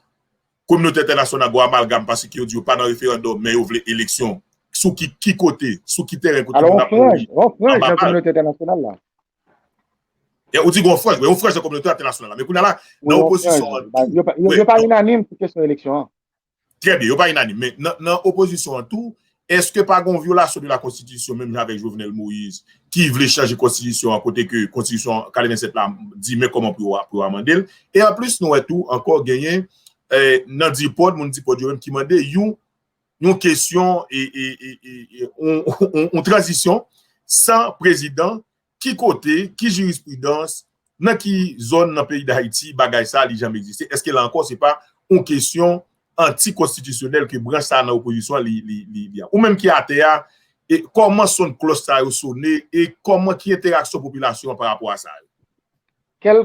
kominote entènasyonal, gen yon amalgam paske yo di yo pa nan referandòm, men yo vle eleksyon. Sou ki, ki kote, sou ki teren kote moun ap mouri anba bal? Yon franj nan kominote entènasyonal la. E, ou di gen yon franj, wi, yon franj nan kominote entènasyonal la. Men kounye a la, nan opozisyon an tou, yo pa, yo, yo pa inanim sou kesyon eleksyon an. Trè byen, yo pa inanim. Men nan, nan opozisyon an tou, èske pa gen yon vyolasyon de la konstitisyon, menm jan avèk Jovenel Moïse, ki vle chanje konstitisyon an, kote ke konstitisyon katrevennsèt la di men kòman pou yo, pou yo amande l? E anplis, nou wè tou, ankò genyen, eh, nan DIPOD, moun DIPOD yo menm ki mande yon, yon kesyon, e, e, e, e, e, yon, yon, yon tranzisyon san prezidan, ki kote, ki jirispridans, nan ki zòn nan peyi Dayiti bagay sa li janm egziste? Èske la ankò se pa yon kesyon antikonstitisyonèl ke branch sa nan opozisyon an li, li, li, li a? Ou menm ki atè a, e kòman sonn klòch sa yo sone, e kòman, ki entèraksyon popilasyon an pa rapò a sa yo? Kèl,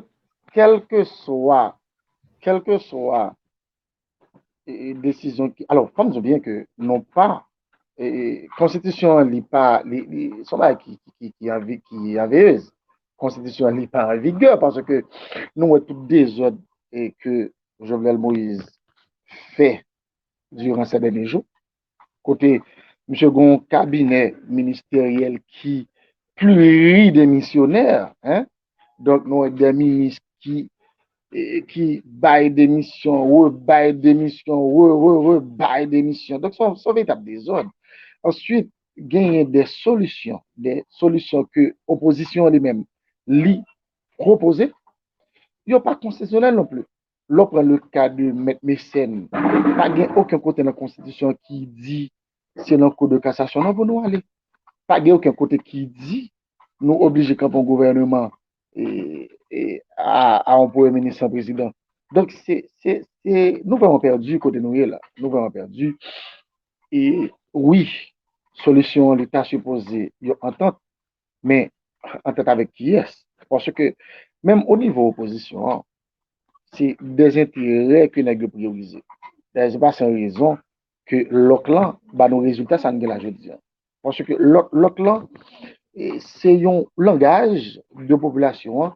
kèlkeswa, kèlkeswa e, e, desizyon ki, alò, fò m di w byen ke non pa, e, e, konstitisyon an, li pa, li, li, se yon bagay ki, ki, ki, ki an vi-, ki an veyez. Konstitisyon an, li pa an vigè, paske nou wè tout dezòd, e, ke Jovenel Moïse fè diran sè dènye jou, kote misye gen yon kabinè ministeryèl ki pliridemisyonè, en. Donk, nou wè de minis ki, e, ki bay demisyon, rebay demisyon, re, re, rebay demisyon. Donk, se yon, se yon veritab dezòd. Answit, genyen de solisyon, de solisyon ke opozisyon an li menm, li pwopoze, yo pa konstitisyonèl non plis. Lè w pran le ka de Mèt Mesèn, pa gen okenn kote nan konstitisyon ki di se nan Kou de kasasyon non pou nou ale. Pa gen okenn kote ki di nou oblije kanpe yon gouvèneman, e, e, a, a yon premye minis san prezidan. Donk, se, se, se, nou vrèman pèdi kote nou ye la. Nou vrèman pèdi. E wi, solisyon an, li ta sipoze yon antant, men antant avèk kiyès? Paske menm o nivo opozisyon an, se dèzenterè ke nèg yo priyorize. Dayè, se pa san rezon ke lòk lan ba nou rezilta sa n gen la jodi a. Paske lòk, lòk lan, e, se yon langaj de popilasyon an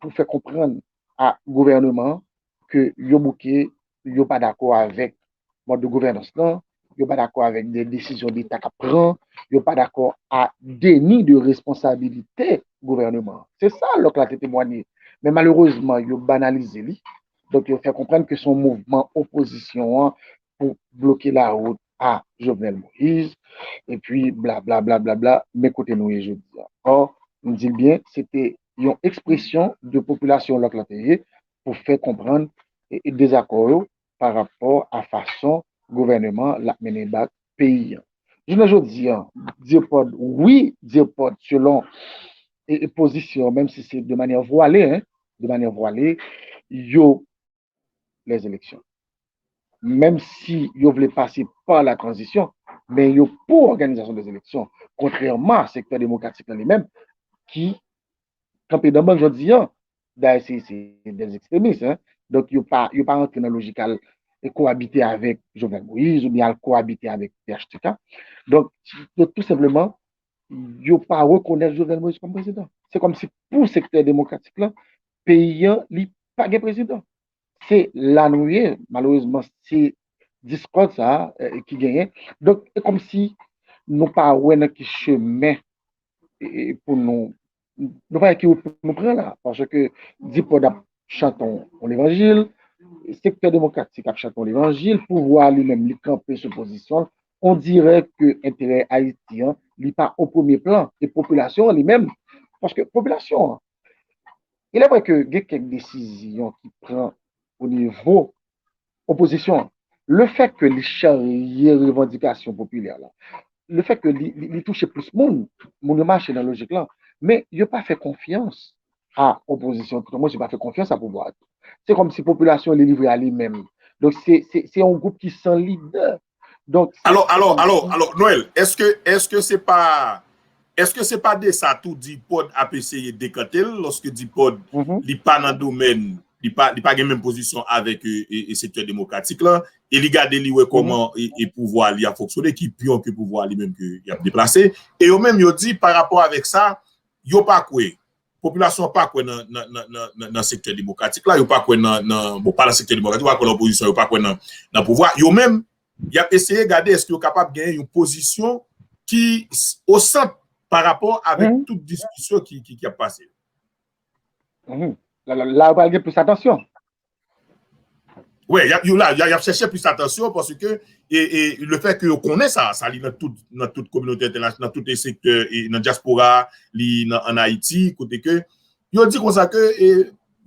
pou fè konprann a gouvèneman an ke yo bouke, yo pa dakò avèk mòd de gouvènans lan, yo pa dakò avèk de desizyon Leta k ap pran, yo pa dakò a deni de responsabilite gouvènman an. Se sa lòk la te temwanye. Men malerezman, yo banalize li. Donk, yo fè konprann ke se yon mouvman opozisyon an pou bloke lawout a Jovenel Moïse, epi bla, bla, bla, bla, bla, men kote nou ye jodi a. Ò, m di l byen, se te yon ekspresyon de popilasyon lòk la te ye pou fè konprann e, e dezakò yo pa rapò a fason gouvènman l ap mennen bak peyi an. Jounen jodi an, Dipòd, wi, Dipòd, selon e, e pozisyon, menm si se de manyè vwale, hein, de manyè vwale, yo les élections. Menm si yo vle pase pa la tranzisyon, men yo pou òganizasyon des élections, kontrèman a sektè demokratik lan li menm, ki kanpe nan bank jodi an. Dayè, se se des extrémistes, hein. Donk, yo pa, yo pa rantre nan lojik al e koabite avèk Jovenel Moïse oubyen al koabite avèk P H T K. Donk, yo tou senpleman, yo pa rekonèt Jovenel Moïse kòm prezidan. Se kòmsi pou sektè demokratik lan, peyi an, li pa gen prezidan. Se la nou ye, malerezman, se diskòd sa a, eh, ki genyen. Donk, e kòmsi nou pa wè nan ki chemen e, e pou nou, nou pa wè ki wout pou nou pran la. Paske Dipòd ap chante yon levanjil, sektè demokratik ap chante yon levanjil, pouvwa a li menm, li kanpe sou pozisyon l. On dirè ke enterè Ayiti an, li pa o premye plan, e popilasyon an li menm, paske popilasyon an, il est vrai ke gen kèk desizyon ki pran o nivo opozisyon an, le fèt ke li charye revandikasyon popilè la, le fèt ke li, li, li touche plis moun, moun yo mache nan lojik lan, men yo pa fè konfyans a opozisyon, toutan mwen, yo pa fè konfyans a pouvwa a tou. Se kòmsi popilasyon li livre a li menm. Donk, se, se, se yon gwoup ki san lidè. Donk, se, Alò, se alò, alò, kòmsi alò, Noël, èske, èske se pa, èske se pa de sa tou Dipòd ap eseye dekante l, lòske Dipòd, li pa nan domèn, li pa, li pa gen menm pozisyon avèk e, e, e sektè demokratik lan, e li gade, li wè kòman e, e pouvwa li ap fonksyone, ki pyon ke pouvwa li menm ke y ap deplase. E yo menm, yo di, pa rapò avèk sa, yo pa kwè, popilasyon an pa kwè nan, nan, nan, nan, nan, nan sektè demokratik la, yo pa kwè nan, nan, bon, pa nan sektè demokratik, yo pa kwè nan opozisyon, yo pa kwè nan, nan pouvwa. Yo menm, y ap eseye gade èske yo kapab genyen yon pozisyon ki s- o sant pa rapò avèk tout diskisyon ki, ki, ki ap pase. Mhm. La, la, la, yo pral gen plis atansyon. Wi, y ap, yo la, y ap, y ap chèche plis atansyon paske e, e, le fèt ke yo konnen sa, sa li nan tout, nan tout kominote entènasyonal, nan tout sektè, e nan dyaspora, li nan, ann Ayiti, kote ke yo di konsa ke e,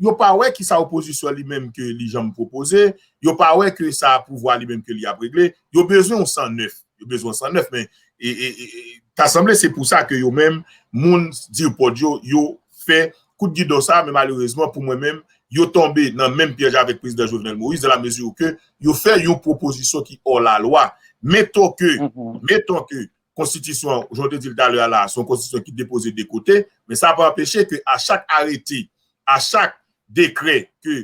yo pa wè ki sa opozisyon li menm ke li janm pwopoze, yo pa wè ke sa pouvwa li menm ke li ap regle, yo bezwen yon san nèf, yo bezwen yon san nèf, men e, e, e, e, ta sanble se pou sa ke yo menm, moun Dipòd yo, yo fè kout gidon sa, men malerezman pou mwen menm, yo tonbe nan menm pyèj avèk prezidan Jovenel Moïse, dans la mesure ke yo fè yon pwopozisyon ki hors la loi. Meton ke, meton ke konstitisyon, jan w te di l talè a la, se yon konstitisyon ki depoze de kote, men sa pa anpeche ke a chak arete, a chak dekrè ke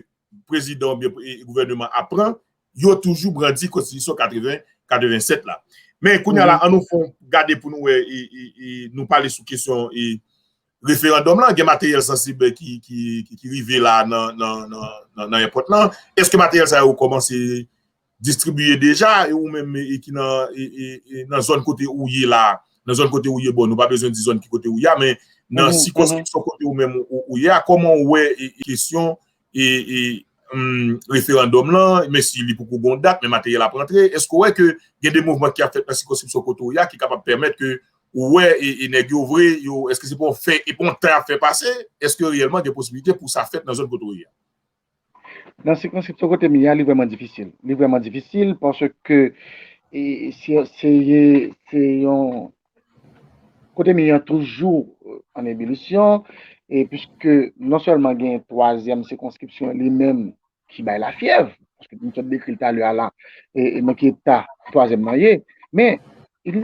prezidan oubyen e, gouvènman ap pran, yo toujou brandi konstitisyon katreven, katreven sèt la. Men kounye a la, an nou fè yon gade pou nou wè, e, e, e, nou pale sou kesyon e, referandòm lan, gen materyèl sansib ki, ki, ki, ki rive la nan, nan, nan, nan, nan èpòt lan. Èske materyèl sa yo kòmanse distribiye deja, e ou menm e, ki nan, e, e, e, nan zòn kote ou ye la, nan zòn kote ou ye, bon, nou pa bezwen di zòn ki kote ou ye a, men nan sikonskripsyon kote ou menm ou, ou ye a, kòman ou wè e, e, kesyon e, e, hum, referandòm lan, menm si li poko gon dat, men materyèl ap rantre, èske ou wè ke gen de mouvman ki ap fèt nan sikonskripsyon kote ou ye a ki kapab pèmèt ke ou wè e, e nèg yo vre, yo, èske se pa yon fè, e pa yon tan y ap fè pase, èske reyèlman gen posibilite pou sa fèt nan zòn kote ou ye a? Nan sikonskripsyon kote m ye a, li vrèman difisil. Li vrèman difisil paske e, se, se, se yon kote m ye an toujou e, an ebilisyon, e piske non sèlman gen twazyèm sikonskripsyon li menm ki bay lafyèv, paske m sot dekri l talè a la, e, e nan ki eta twazyèm nan ye, men e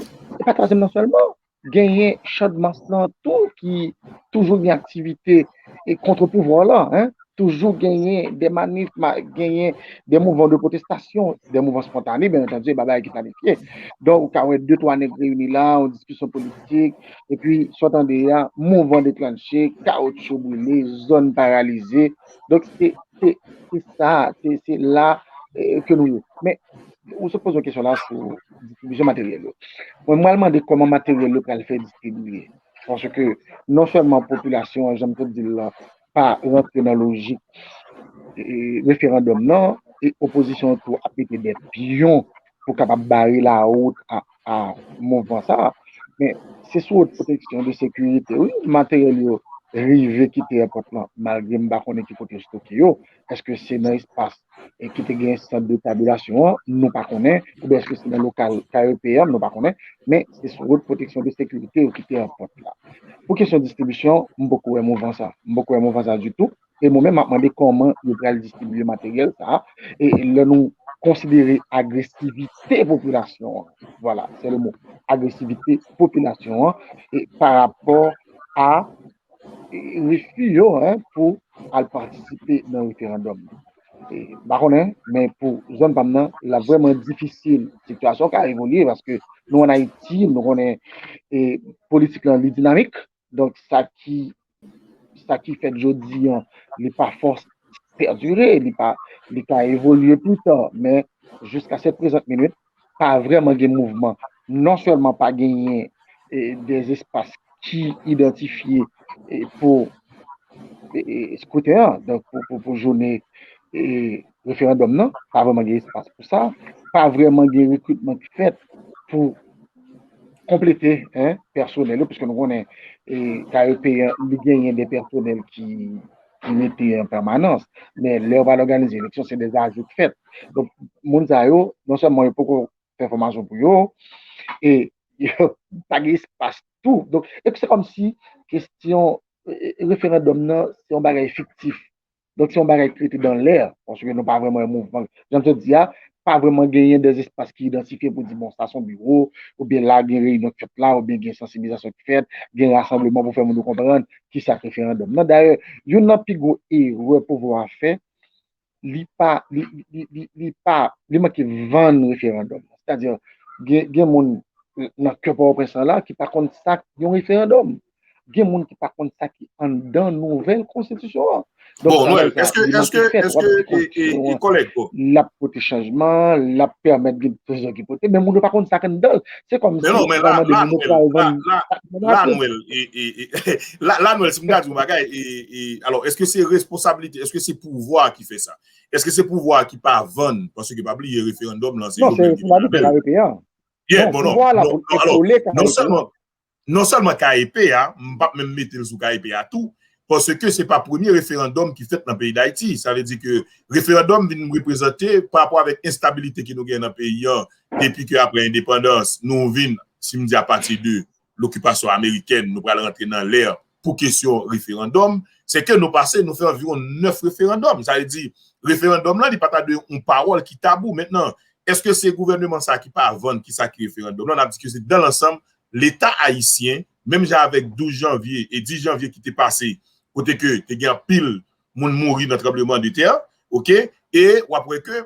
pa twazyèm nan sèlman, genyen Chadmas lan tou ki toujou gen aktivite e kont pouvwa la, hein, toujou genyen de manif, ma- genyen de mouvman de protestasyon, de mouvman spontane, byen antandi, e pa bagay ki planifye. Donk, ou ka wè de twa nèg reyini la, yon diskisyon politik, epi sa w tande a, mouvman deklanche, kawoutchou brile, zòn paralize. Donk, se se se sa, se se la e, ke nou ye. Men, ou sot poze yon kesyon la sou distribisyon materyèl yo. Mwen, mwen al mande kòman materyèl yo pral fè distribiye. Paske non sèlman popilasyon an, jan m te di l la, pa rantre nan lojik e, referandòm nan, e opozisyon an tou ap mete de pyon pou kapab bare lawout a, a mouvman sa a. Men se sou wòt pwoteksyon de sekirite, wi, materyèl yo rive kite èpòt lan, malgre m pa konnen ki kote yo stoke yo. Èske se nan espas e ki te gen sant de tabilasyon an, nou pa konnen, oubyen èske se nan lokal K E P an, nou pa konnen, men se sou wòt pwoteksyon de sekirite yo kite èpòt la. Pou kesyon distribisyon, m poko wè mouvman sa. M poko wè mouvman sa ditou. E mwen menm, m ap mande kòman yo pral distribiye materyèl sa a. E lè nou konsidere agresivite popilasyon an, vwala, se le mo, agresivite popilasyon an, e pa rapò a e, refi yo, en, pou al patisipe nan referandòm nan. E, m pa konnen, men pou zòn pa m nan, l ap vrèman difisil. Sitiyasyon ka evolye paske nou ann Ayiti, nou konnen e, politik lan li dinamik. Donk, sa ki, sa ki fèt jodi an, li pa fòs pèdire, li pa, li ka evolye pli ta, men jiska sèt prezant minit, pa vrèman gen mouvman. Non sèlman pa genyen e, de espas ki idantifye e, pou e, e, skriten an, donk pou, pou, pou jounen e, referandòm nan, pa vrèman gen espas pou sa, pa vrèman gen rekritman ki fèt pou konplete en, pèsonèl yo, piske nou konnen e, K E P an, li genyen de pèsonèl ki, ki rete an pèmanans. Men lè yo pral òganize eleksyon, se de ajou k fèt. Donk, moun sa yo, non sèlman yo poko fè fòmasyon pou yo, e yo pa gen espas tou. Donk, e se kòmsi kesyon e, e, referandòm nan, se yon bagay fiktif. Donk, se yon bagay ki rete dan lè, paske nou pa vrèman wè mouvman. Jan m te di a, pa vrèman genyen de espas ki idantifye pou di, bon, sa se yon biwo, oubyen la gen reyinyon k fèt la, oubyen gen sansibilizasyon k fèt, gen rasanbleman pou fè moun yo konprann kisa k referandòm nan. Dayè, youn nan pi gwo erè pouvwa a fè, li pa, li, li, li, li, li pa, li manke vann referandòm nan. Sètadi, gen, gen moun nan kè Pòtoprens lan la ki pa konn sa k yon referandòm. Gen moun ki pa konn sa ki anndan nouvèl konstitisyon an. Donk, bon, travay Noël, sa, èske, li manke èske, fèt. W ap èske, di e, e, konstitisyon e an, kòlèg, bon, l ap pote chanjman, l ap pèmèt gen prezidan ki pote, men moun yo pa konn sa k anndan l. Se kòmsi, men non, men la, la, Noël, la, la, la, Noël, e, e, e, la, la, Noël, si m ka di yon bagay, e, e, alò, èske se responsablite, èske se pouvwa ki fè sa? Èske se pouvwa ki pa vann? Paske pa bliye referandòm lan, se yo menm ki te fè l. Non, se responsabilite K E P an. Yeah, bon, non, pouvwa la non, pou non, alò, epole K E P an. Non sèlman, non sèlman K E P a, m p ap menm mete l sou K E P a tou, paske se pa premye referandòm ki fèt nan peyi Dayiti. Sa vle di ke referandòm vin reprezante pa rapò avèk enstabilite ke nou gen nan peyi an depi ke apre endepandans, nou vin, si m di apati de lokipasyon amerikèn, nou pral rantre nan lè pou kesyon referandòm, se ke nou pase, nou fè anviwon nèf referandòm. Sa vle di, referandòm lan, li pa ta dwe yon pawòl ki tabou. Mentnan, èske se gouvèneman sa ki pa vann kisa ki referandòm lan? N ap di ke se dan lansanm, Leta ayisyen, menm jan avèk douz janvye e dis janvye ki te pase, kote ke te gen anpil moun mouri nan tranbleman de tè, oke? E w ap wè ke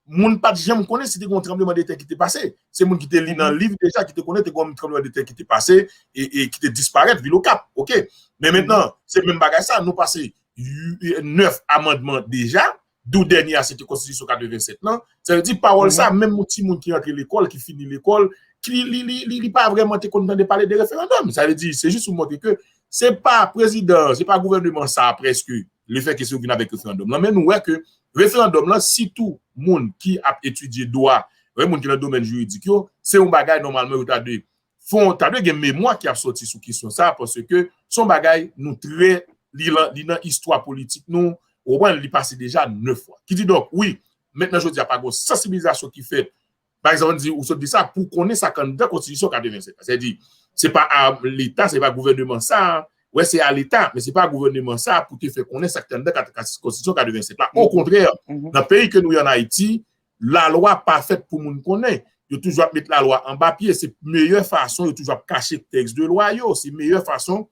moun pa t janm konnen si te gen yon tranbleman de tè ki te pase. Se moun ki te li nan liv deja ki te konnen te gen yon tranbleman de tè ki te pase e, e ki te disparèt vil Okap, oke? Men mentnan, se menm bagay sa, nou pase yu-, nèf amandman deja, dou dènye a se te konstitisyon katrevennsèt lan. Sa vle di pawòl sa, menm yon timoun ki rantre lekòl, ki fini lekòl, ki li, li, li, li pa vrèman te konn tande pale de referandòm. Sa vle di, se jis pou montre ke se pa prezidan, se pa gouvèneman sa a prèske, lefètke se yo vin avèk referandòm lan. Men nou wè ke referandòm lan, sitou moun ki ap etidye dwa, wè, moun ki nan domèn jiridik yo, se yon bagay nòmalman yo ta dwe fè, ta dwe gen memwa ki ap sòti sou kesyon sa a, paske se yon bagay nou trè, li lan, li nan istwa politik nou, ou konprann, li pase deja nèf fwa. Kididonk, wi, mentnan jodi a pa gen yon sansibilizasyon ki fèt. Pa egzanp, ann di, ou sot di sa, pou konnen sa k anndan konstitisyon katrevennsèt la. Sètadi, se pa a Leta, se pa gouvèneman sa a, wè, se a Leta, men se pa a gouvèneman sa a pou te fè konnen sa k te anndan kat-, kat-, konstitisyon katrevennsèt la. Okontrè, nan peyi ke nou ye ann Ayiti, lalwa pa fèt pou moun konnen. Yo toujou ap met lalwa anba pye. Se meyè fason yo toujou ap kache tèks de lwa yo. Se meyè fason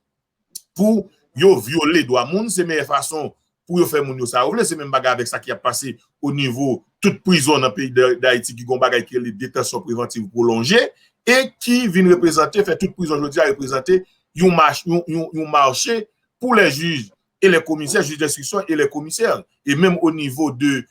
pou yo vyole dwa moun. Se meyè fason pou yo fè moun yo sa yo vle. Se menm bagay avèk sa ki ap pase o nivo tout prizon nan peyi d-, Dayiti ki gon bagay ki rele detansyon prevantiv pwolonje e ki vin reprezante, fè tout prizon jodi a reprezante yon mach-, yon, yon, yon mache pou lè jij e lè komisè, jij denstriksyon e lè komisè. E menm o nivo de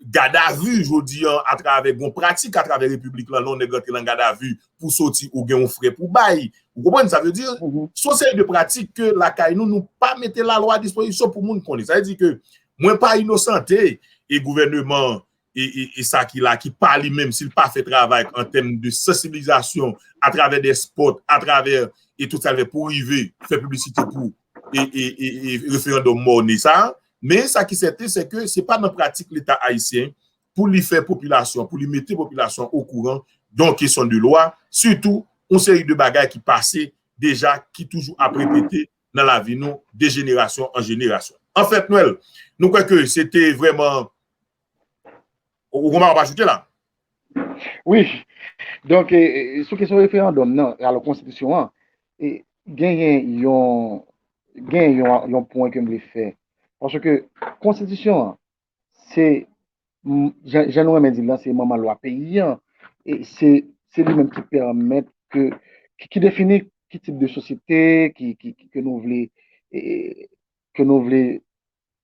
gadavi jodi an atravè gon pratik atravè repiblik lan, lè yon nèg rantre nan gadavi pou soti ou gen yon frè pou bay. Ou konprann sa vle di? Se yon seri de pratik ke lakay nou, nou pa mete lalwa a dispozisyon pou moun konnen. Sa vle di ke mwen pa inosante e gouvèneman e, e, e sa ki la, ki pa li menm, si l pa fè travay an tèm de sansibilizasyon atravè de spot, atravè e tout sa l fè pou rive fè piblisite pou e, e, e, e referandòm mòne sa. Men sa ki sèten, se ke se pa nan pratik Leta ayisyen pou li fè popilasyon, pou li mete popilasyon okouran de yon kesyon de lwa, sitou yon seri de bagay ki pase deja, ki toujou ap repete nan lavi nou de jenerasyon an jenerasyon. Anfèt, Nwèl, nou kwè ke se te vrèman. Ou, ou gon bagay w ajoute la? Wi. Donk, e, e, sou kesyon referandòm nan, alò konstitisyon an, e, genyen yon, genyen yon, yon pwen ke m vle fè. Paske konstitisyon an, se, m, jan, jan nou renmen di l lan, se manman lwa peyi an. E se, se li menm ki pèmèt ke, ki, ki defini ki tip de sosyete ki, ki, ki, ke nou vle, e, ke nou vle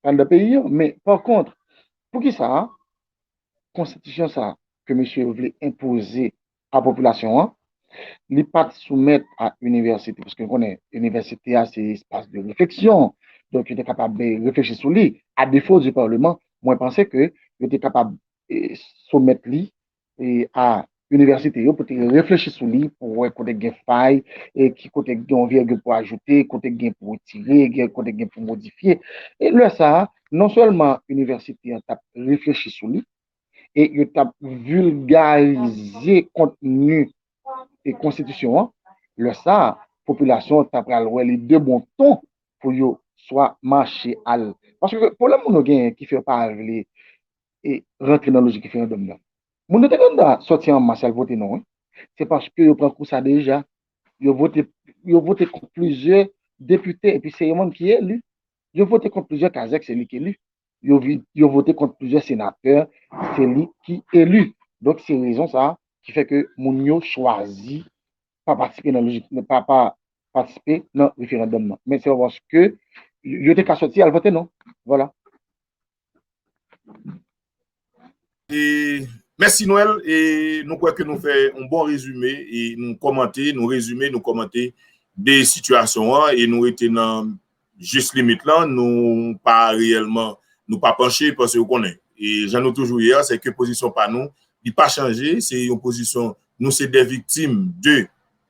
anndan peyi an. Men, pa kont, poukisa konstitisyon sa ke mesye yo vle enpoze a popilasyon an, li pa t soumèt a inivèsite, paske nou konnen inivèsite a se espas de refleksyon, donk yo te kapab reflechi sou li. A defo di Parleman, mwen panse ke yo te kapab e, soumèt li e, a inivèsite yo pou te reflechi sou li, pou wè kote gen fay, e ki kote gen yon vègil pou ajoute, kote gen pou retire, gen kote gen pou modifye. E lè sa a, non sèlman inivèsite an t ap reflechi sou li, e yo t ap vilgarize kontni e konstitisyon an, lè sa a, popilasyon an ta pral wè li de bon ton pou yo swa mache al. Paske pwoblèm moun yo genyen ki fè yo pa vle e rantre nan lojik referandòm nan. Moun yo te gen dwa sòti an mas al vote non, wi. Se paske yo pran kou sa deja. Yo vote, yo vote kont plizyè depite, epi se yo menm ki eli. Yo vote kont plizyè kazèk, se li ki eli. Yo, vi- yo vote kont plizyè senatè, se li ki eli. Donk, se rezon sa a ki fè ke moun yo chwazi pa patisipe nan lojik, pa, pa patisipe nan referandòm nan. Men se paske yo te ka sòti al vote non. Vwala. E, mèsi Nwèl, e nou kwè ke nou fè yon bon rezime, e nou kòmante, nou rezime, nou kòmante de sitiyasyon an, e nou rete nan jis limit lan, nou pa reyèlman, nou pa panche, paske ou konnen. E jan nou toujou ye a, se ke pozisyon pa nou, li pa chanje, se yon pozisyon, nou se de viktim de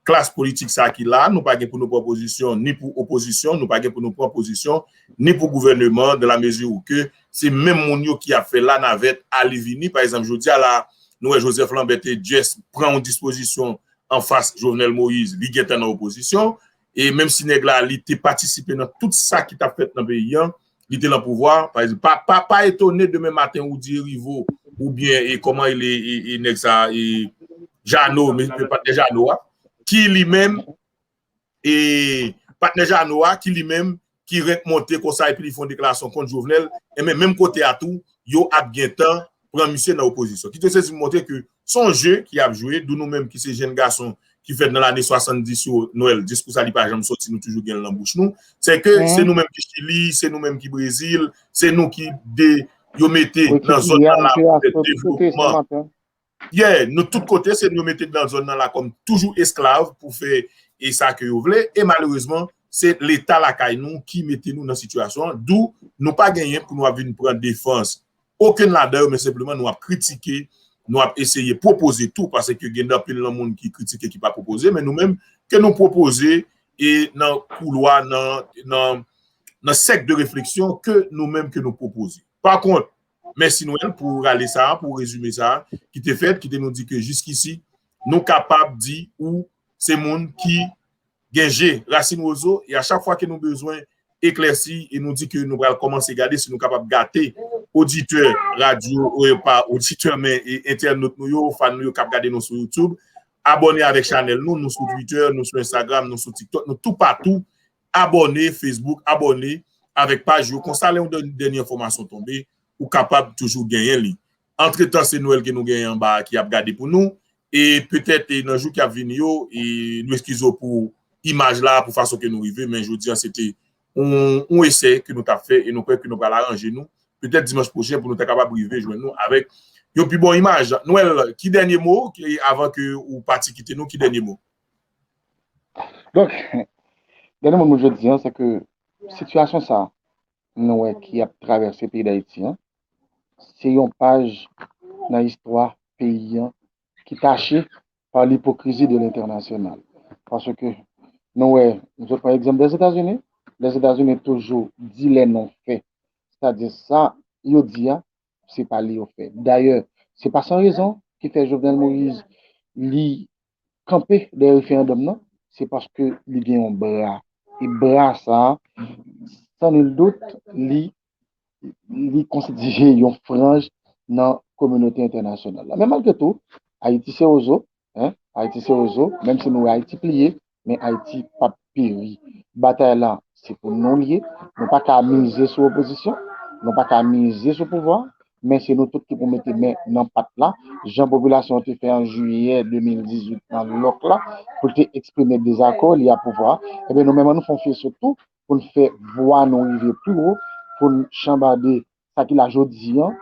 klas politik sa ki la, nou pa gen pou nou pran pozisyon ni pou opozisyon, nou pa gen pou nou pran pozisyon ni pou gouvèneman, dans la mesure où que se menm moun yo ki ap fè lanavèt ale vini. Pa egzanp, jodi a la, nou wè Joseph Lambert te just pran yon dispozisyon anfas Jovenel Moïse, li gentan nan opozisyon, e menm si nèg la, li te patisipe nan tout sa ki t ap fèt nan peyi an, li te nan pouvwa, pa egzanp, pa, pa, pa etone demen maten ou di Erivo, oubyen, e kòman e, e, e nèg sa, e Jano, men, men patnè Jano a, ki li menm, e patnè Jano a, ki li menm, ki renk monte konsa, epi li fè yon deklarasyon kont Jovenel, e men menm kote a tou, yo ap gentan pran misye nan opozisyon. Ki te sezi montre ke se yon je ki ap jwe, dou nou menm ki se jenn gason ki fèt nan lane swasanndis yo, Nwèl, diskou sa li pa janm sòti, nou toujou gen l nan bouch nou. Se ke se nou menm ki Chili, se nou menm ki Brezil, se nou ki de, yo mete nan zòn nan la pou fè devlopman. Yeah, nou tout kote, se nou yo mete nan zòn nan la kòm toujou esklav pou fè e sa ke yo vle. E malerezman, se Leta lakay nou ki mete nou nan sitiyasyon an. Dou nou pa genyen pou nou ap vin pran defans okenn ladan yo, men senpleman nou ap kritike, nou ap eseye pwopoze tou, paske gen anpil nan moun ki kritike, ki pa pwopoze, men nou menm, ke nou pwopoze e nan koulwa, nan, nan, nan sèk de refleksyon ke nou menm ke nou pwopoze. Pa kont, mèsi Nwèl pou rale sa, pou rezime sa ki te fèt, ki te nou di ke jiskisi, nou kapab di ou se moun ki gen je rasin wozo, e a chak fwa ke nou bezwen eklèsi, e nou di ke nou pral kòmanse gade si nou kapab gate oditè radyo, e pa oditè, men e entènot nou yo, fan nou yo k ap gade nou sou YouTube, abòne avèk chanèl nou, nou sou Twitter, nou sou Instagram, nou sou TikTok, nou toupatou, abòne Facebook, abòne avèk paj yo, konsa lè yon dè- dènye enfòmasyon tonbe, ou kapab toujou genyen li. Antretan, se Nwèl ke nou genyen anba a ki ap gade pou nou. E petèt, e nan jou k ap vini yo, e nou eskize w pou imaj la, pou fason ke nou rive, men jodi a, se te yon, yon esè ke nou t ap fè, e nou kwè ke nou pral aranje nou petèt dimanch pwochen pou nou ta kapab rive jwenn nou avèk yon pi bon imaj. Noël, ki dènye mo, ki, avan ke ou pati kite nou, ki dènye mo? Donk, dènye mo m jodi an, se ke sitiyasyon sa a, nou wè ki ap travèse peyi Dayiti an, se yon paj nan istwa peyi an ki tache pa lipokrizi de lentènasyonal. Paske nou wè, nou sot pran egzanp Lèzetazini, Lèzetazini toujou di lè non fè. Sètadi sa yo di a, se pa li yo fè. Dayè, se pa san rezon ki fè Jovenel Moïse li kanpe dèyè referandòm nan, se paske li gen yon bra. E bra sa a, san nil dout, li li konstitiye yon franj nan kominote entènasyonal la. Men malgre tou, Ayiti se rezo, hein, Ayiti se rezo, menm si nou wè Ayiti pliye, men Ayiti p ap peri. Batay la, se pou nou l ye. Nou pa ka mize sou opozisyon, nou pa ka mize sou pouvwa, men se nou tout ki pou mete men nan pat la. Jan popilasyon an te fè an jiyè de mil dizuit nan lòk la, pou l te eksprime dezakò li a pouvwa, ebyen nou menm an nou fè yon fyeso tou, pou n fè vwa nou rive pi wo, pou n chanbade sa ki la jodi an.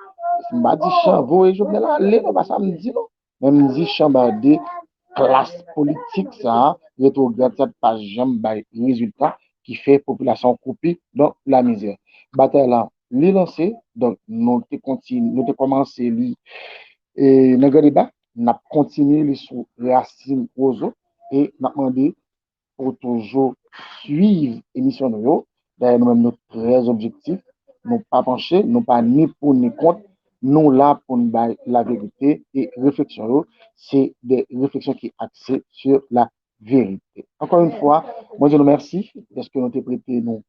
M pa di chan voye Jovenel ale non, pa sa m di non. Men m di chanbade klas politik sa a, retwograd sa a pa janm bay rezilta ki fè popilasyon an koupe nan lamizè. Batay la, li lanse, donk nou te kontinye, nou te kòmanse li e, nan Gran Deba, n ap kontinye li sou Rasin Wozo e n ap mande pou toujou swiv emisyon nou yo. Dayè, nou menm nou trè objektif. Nou pa panche, nou pa ni pou ni kont. Nou la pou n bay laverite e refleksyon yo, se de refleksyon ki akse sur la verite. Ankò yon fwa, mwen di nou mèsi dèske nou te prete nou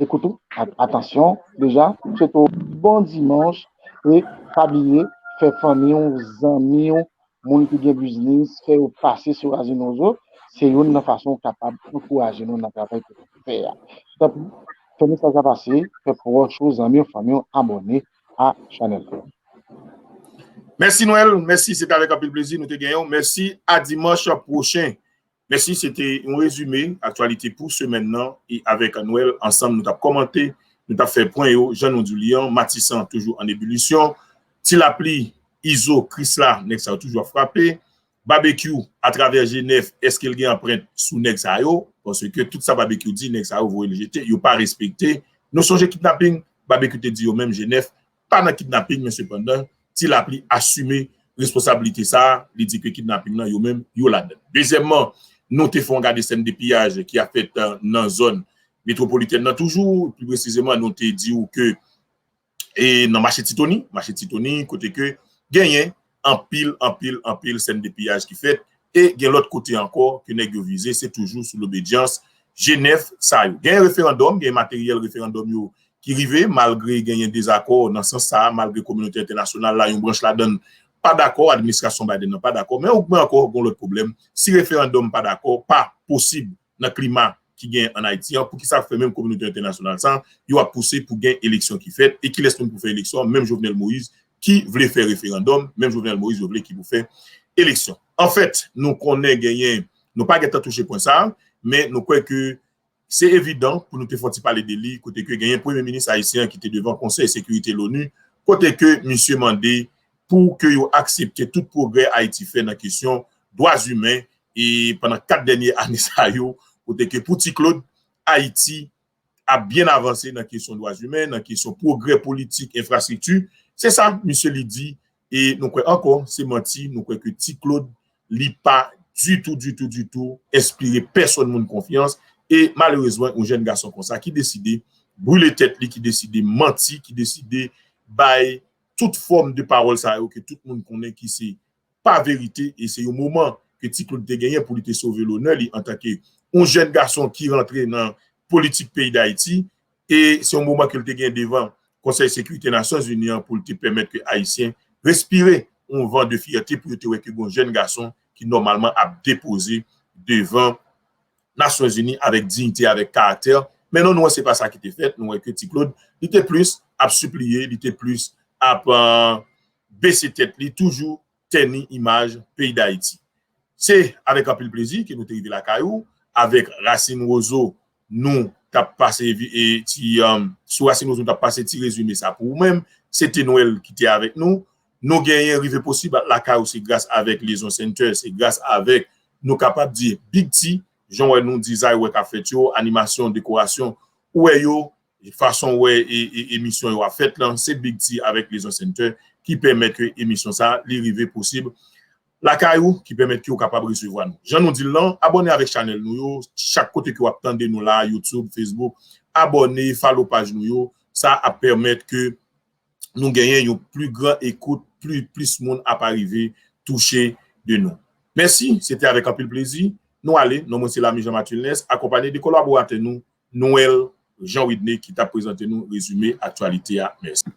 ekout ou ak atansyon. Deja, m swete w bon dimanch e pa bliye fè fanmi w, zanmi w, moun ki gen biznis, fè yo pase sou Rasin Wozo. Se youn nan fason w kapab ankouraje nou nan travay ke n ap fè a. Tanpri, fè mesaj la pase, fè pwòch ou, zanmi w, fanmi w abòne a chanèl la. Mèsi Noël, mèsi, se te avèk anpil plezi nou te genyen w. Mèsi, a dimanch pwochen. Mèsi, se te yon rezime aktyalite pou semèn nan e avèk Noël ansanm nou t ap kòmante, nou t ap fè pwen yo, jan nou di li an, Matisan toujou an ebilisyon, Ti Lapli, Izo, Krisla, nèg sa yo toujou ap frape, Babekyou, atravè G nèf, èske l gen anprent sou nèg sa yo? Paske tout sa Babekyou di, nèg sa yo voye l jete, yo pa respekte. Nou sonje kidnaping, Babekyou te di yo menm G nèf pa nan kidnaping, men sepandan, Ti Lapli asime responsablite sa a, li di ke kidnaping nan, yo menm, yo ladan l. Dezyèmman, nou te fè yon gade sèn de piyaj ki ap fèt, euh, nan zòn metwopolitèn nan toujou, pli presizeman, nou te di w ke e nan mache Titoni, mache Titoni, kote ke genyen anpil, anpil, anpil sèn de piyaj ki fèt, e gen lòt kote ankò ke nèg yo vize, se toujou sou lobedyans G nèf sa yo. Genyen referandòm, genyen materyèl referandòm yo ki rive, malgre genyen dezakò nan sans sa a, malgre kominote entènasyonal la, yon branch ladan l pa dakò, administrasyon Biden nan pa dakò, men ou gen ankò yon lòt pwoblèm. Si referandòm pa dakò, pa posib nan klima ki gen ann Ayiti an, poukisa fè menm kominote entènasyonal sa, yo ap pouse pou gen eleksyon ki fèt, e kilès menm pou fè eleksyon an? Menm Jovenel Moïse ki vle fè referandòm, menm Jovenel Moïse yo vle ki pou fè eleksyon. Anfèt, nou konnen genyen, nou pa gentan touche pwen sa, men nou kwè ke se evidan pou nou te fè yon ti pale de li, kote ke genyen premye minis ayisyen an ki te devan Konsèy Sekirite Loni, kote ke misye mande pou ke yo aksepte tout pwogrè Ayiti fè nan kesyon dwa imen, e pandan kat dènye ane sa yo, kote ke pou Ti Claude, Ayiti ap byen avanse nan kesyon dwa imen, nan kesyon pwogrè politik, enfrastrikti. Se sa misye li di, e nou kwè ankò, se manti, nou kwè ke Ti Claude, li pa ditou, ditou, ditou enspire pèsonn moun konfyans, e malerezman, yon jèn gason konsa ki deside brile tèt li, ki deside manti, ki deside bay tout fòm de pawòl sa yo ke tout moun konnen ki se pa verite, e se yon moman ke Ti Claude te genyen pou li te sove lonè li antanke yon jèn gason ki rantre nan politik peyi Dayiti, e se yon moman ke l te genyen devan Konsèy Sekirite Nasyonzini an pou l te pèmèt ke Ayisyen respire yon van de fyète pou yo te wè ke gen yon jèn gason ki nòmalman ap depoze devan Nasyonzini avèk diyite, avèk karaktè. Men non, nou wè se pa sa ki te fèt. Nou wè ke Ti Claude, li te plis ap sipliye, li te plis ap, euh, bese tèt li, toujou tèni imaj peyi Dayiti. Se avèk anpil plezi ke nou te rive lakay ou, avèk Rasin Wozo, nou t ap pase vi- e ti um, sou Rasin Wozo, nou t ap pase ti rezime sa pou ou menm. Se te Nwèl ki te avèk nou. Nou genyen rive posib lakay ou, se gras avèk Liaison Center, se gras avèk, nou kapab di, Big T, jan wè nou dizay wè k ap fèt yo, animasyon, dekorasyon, ou wè yo, fason wè e, e, emisyon yo ap fèt lan, se Big T avèk Liaison Center ki pèmèt ke emisyon sa li rive posib lakay ou, ki pèmèt ke ou kapab resevwa nou. Jan nou di l lan, abòne avèk chanèl nou yo, chak kote ke w ap tande nou la, YouTube, Facebook, abòne, follow paj nou yo, sa ap pèmèt ke nou genyen yon pli gran ekout, pli, plis moun ap arive touche de nou. Mèsi, se te avèk anpil plezi. Nou ale, non mwen se Lami Jean Mathieu Nès, akonpanye de kolaboratè nou, Noël Jean Widney, ki t ap prezante nou rezime aktyalite a. Mèsi.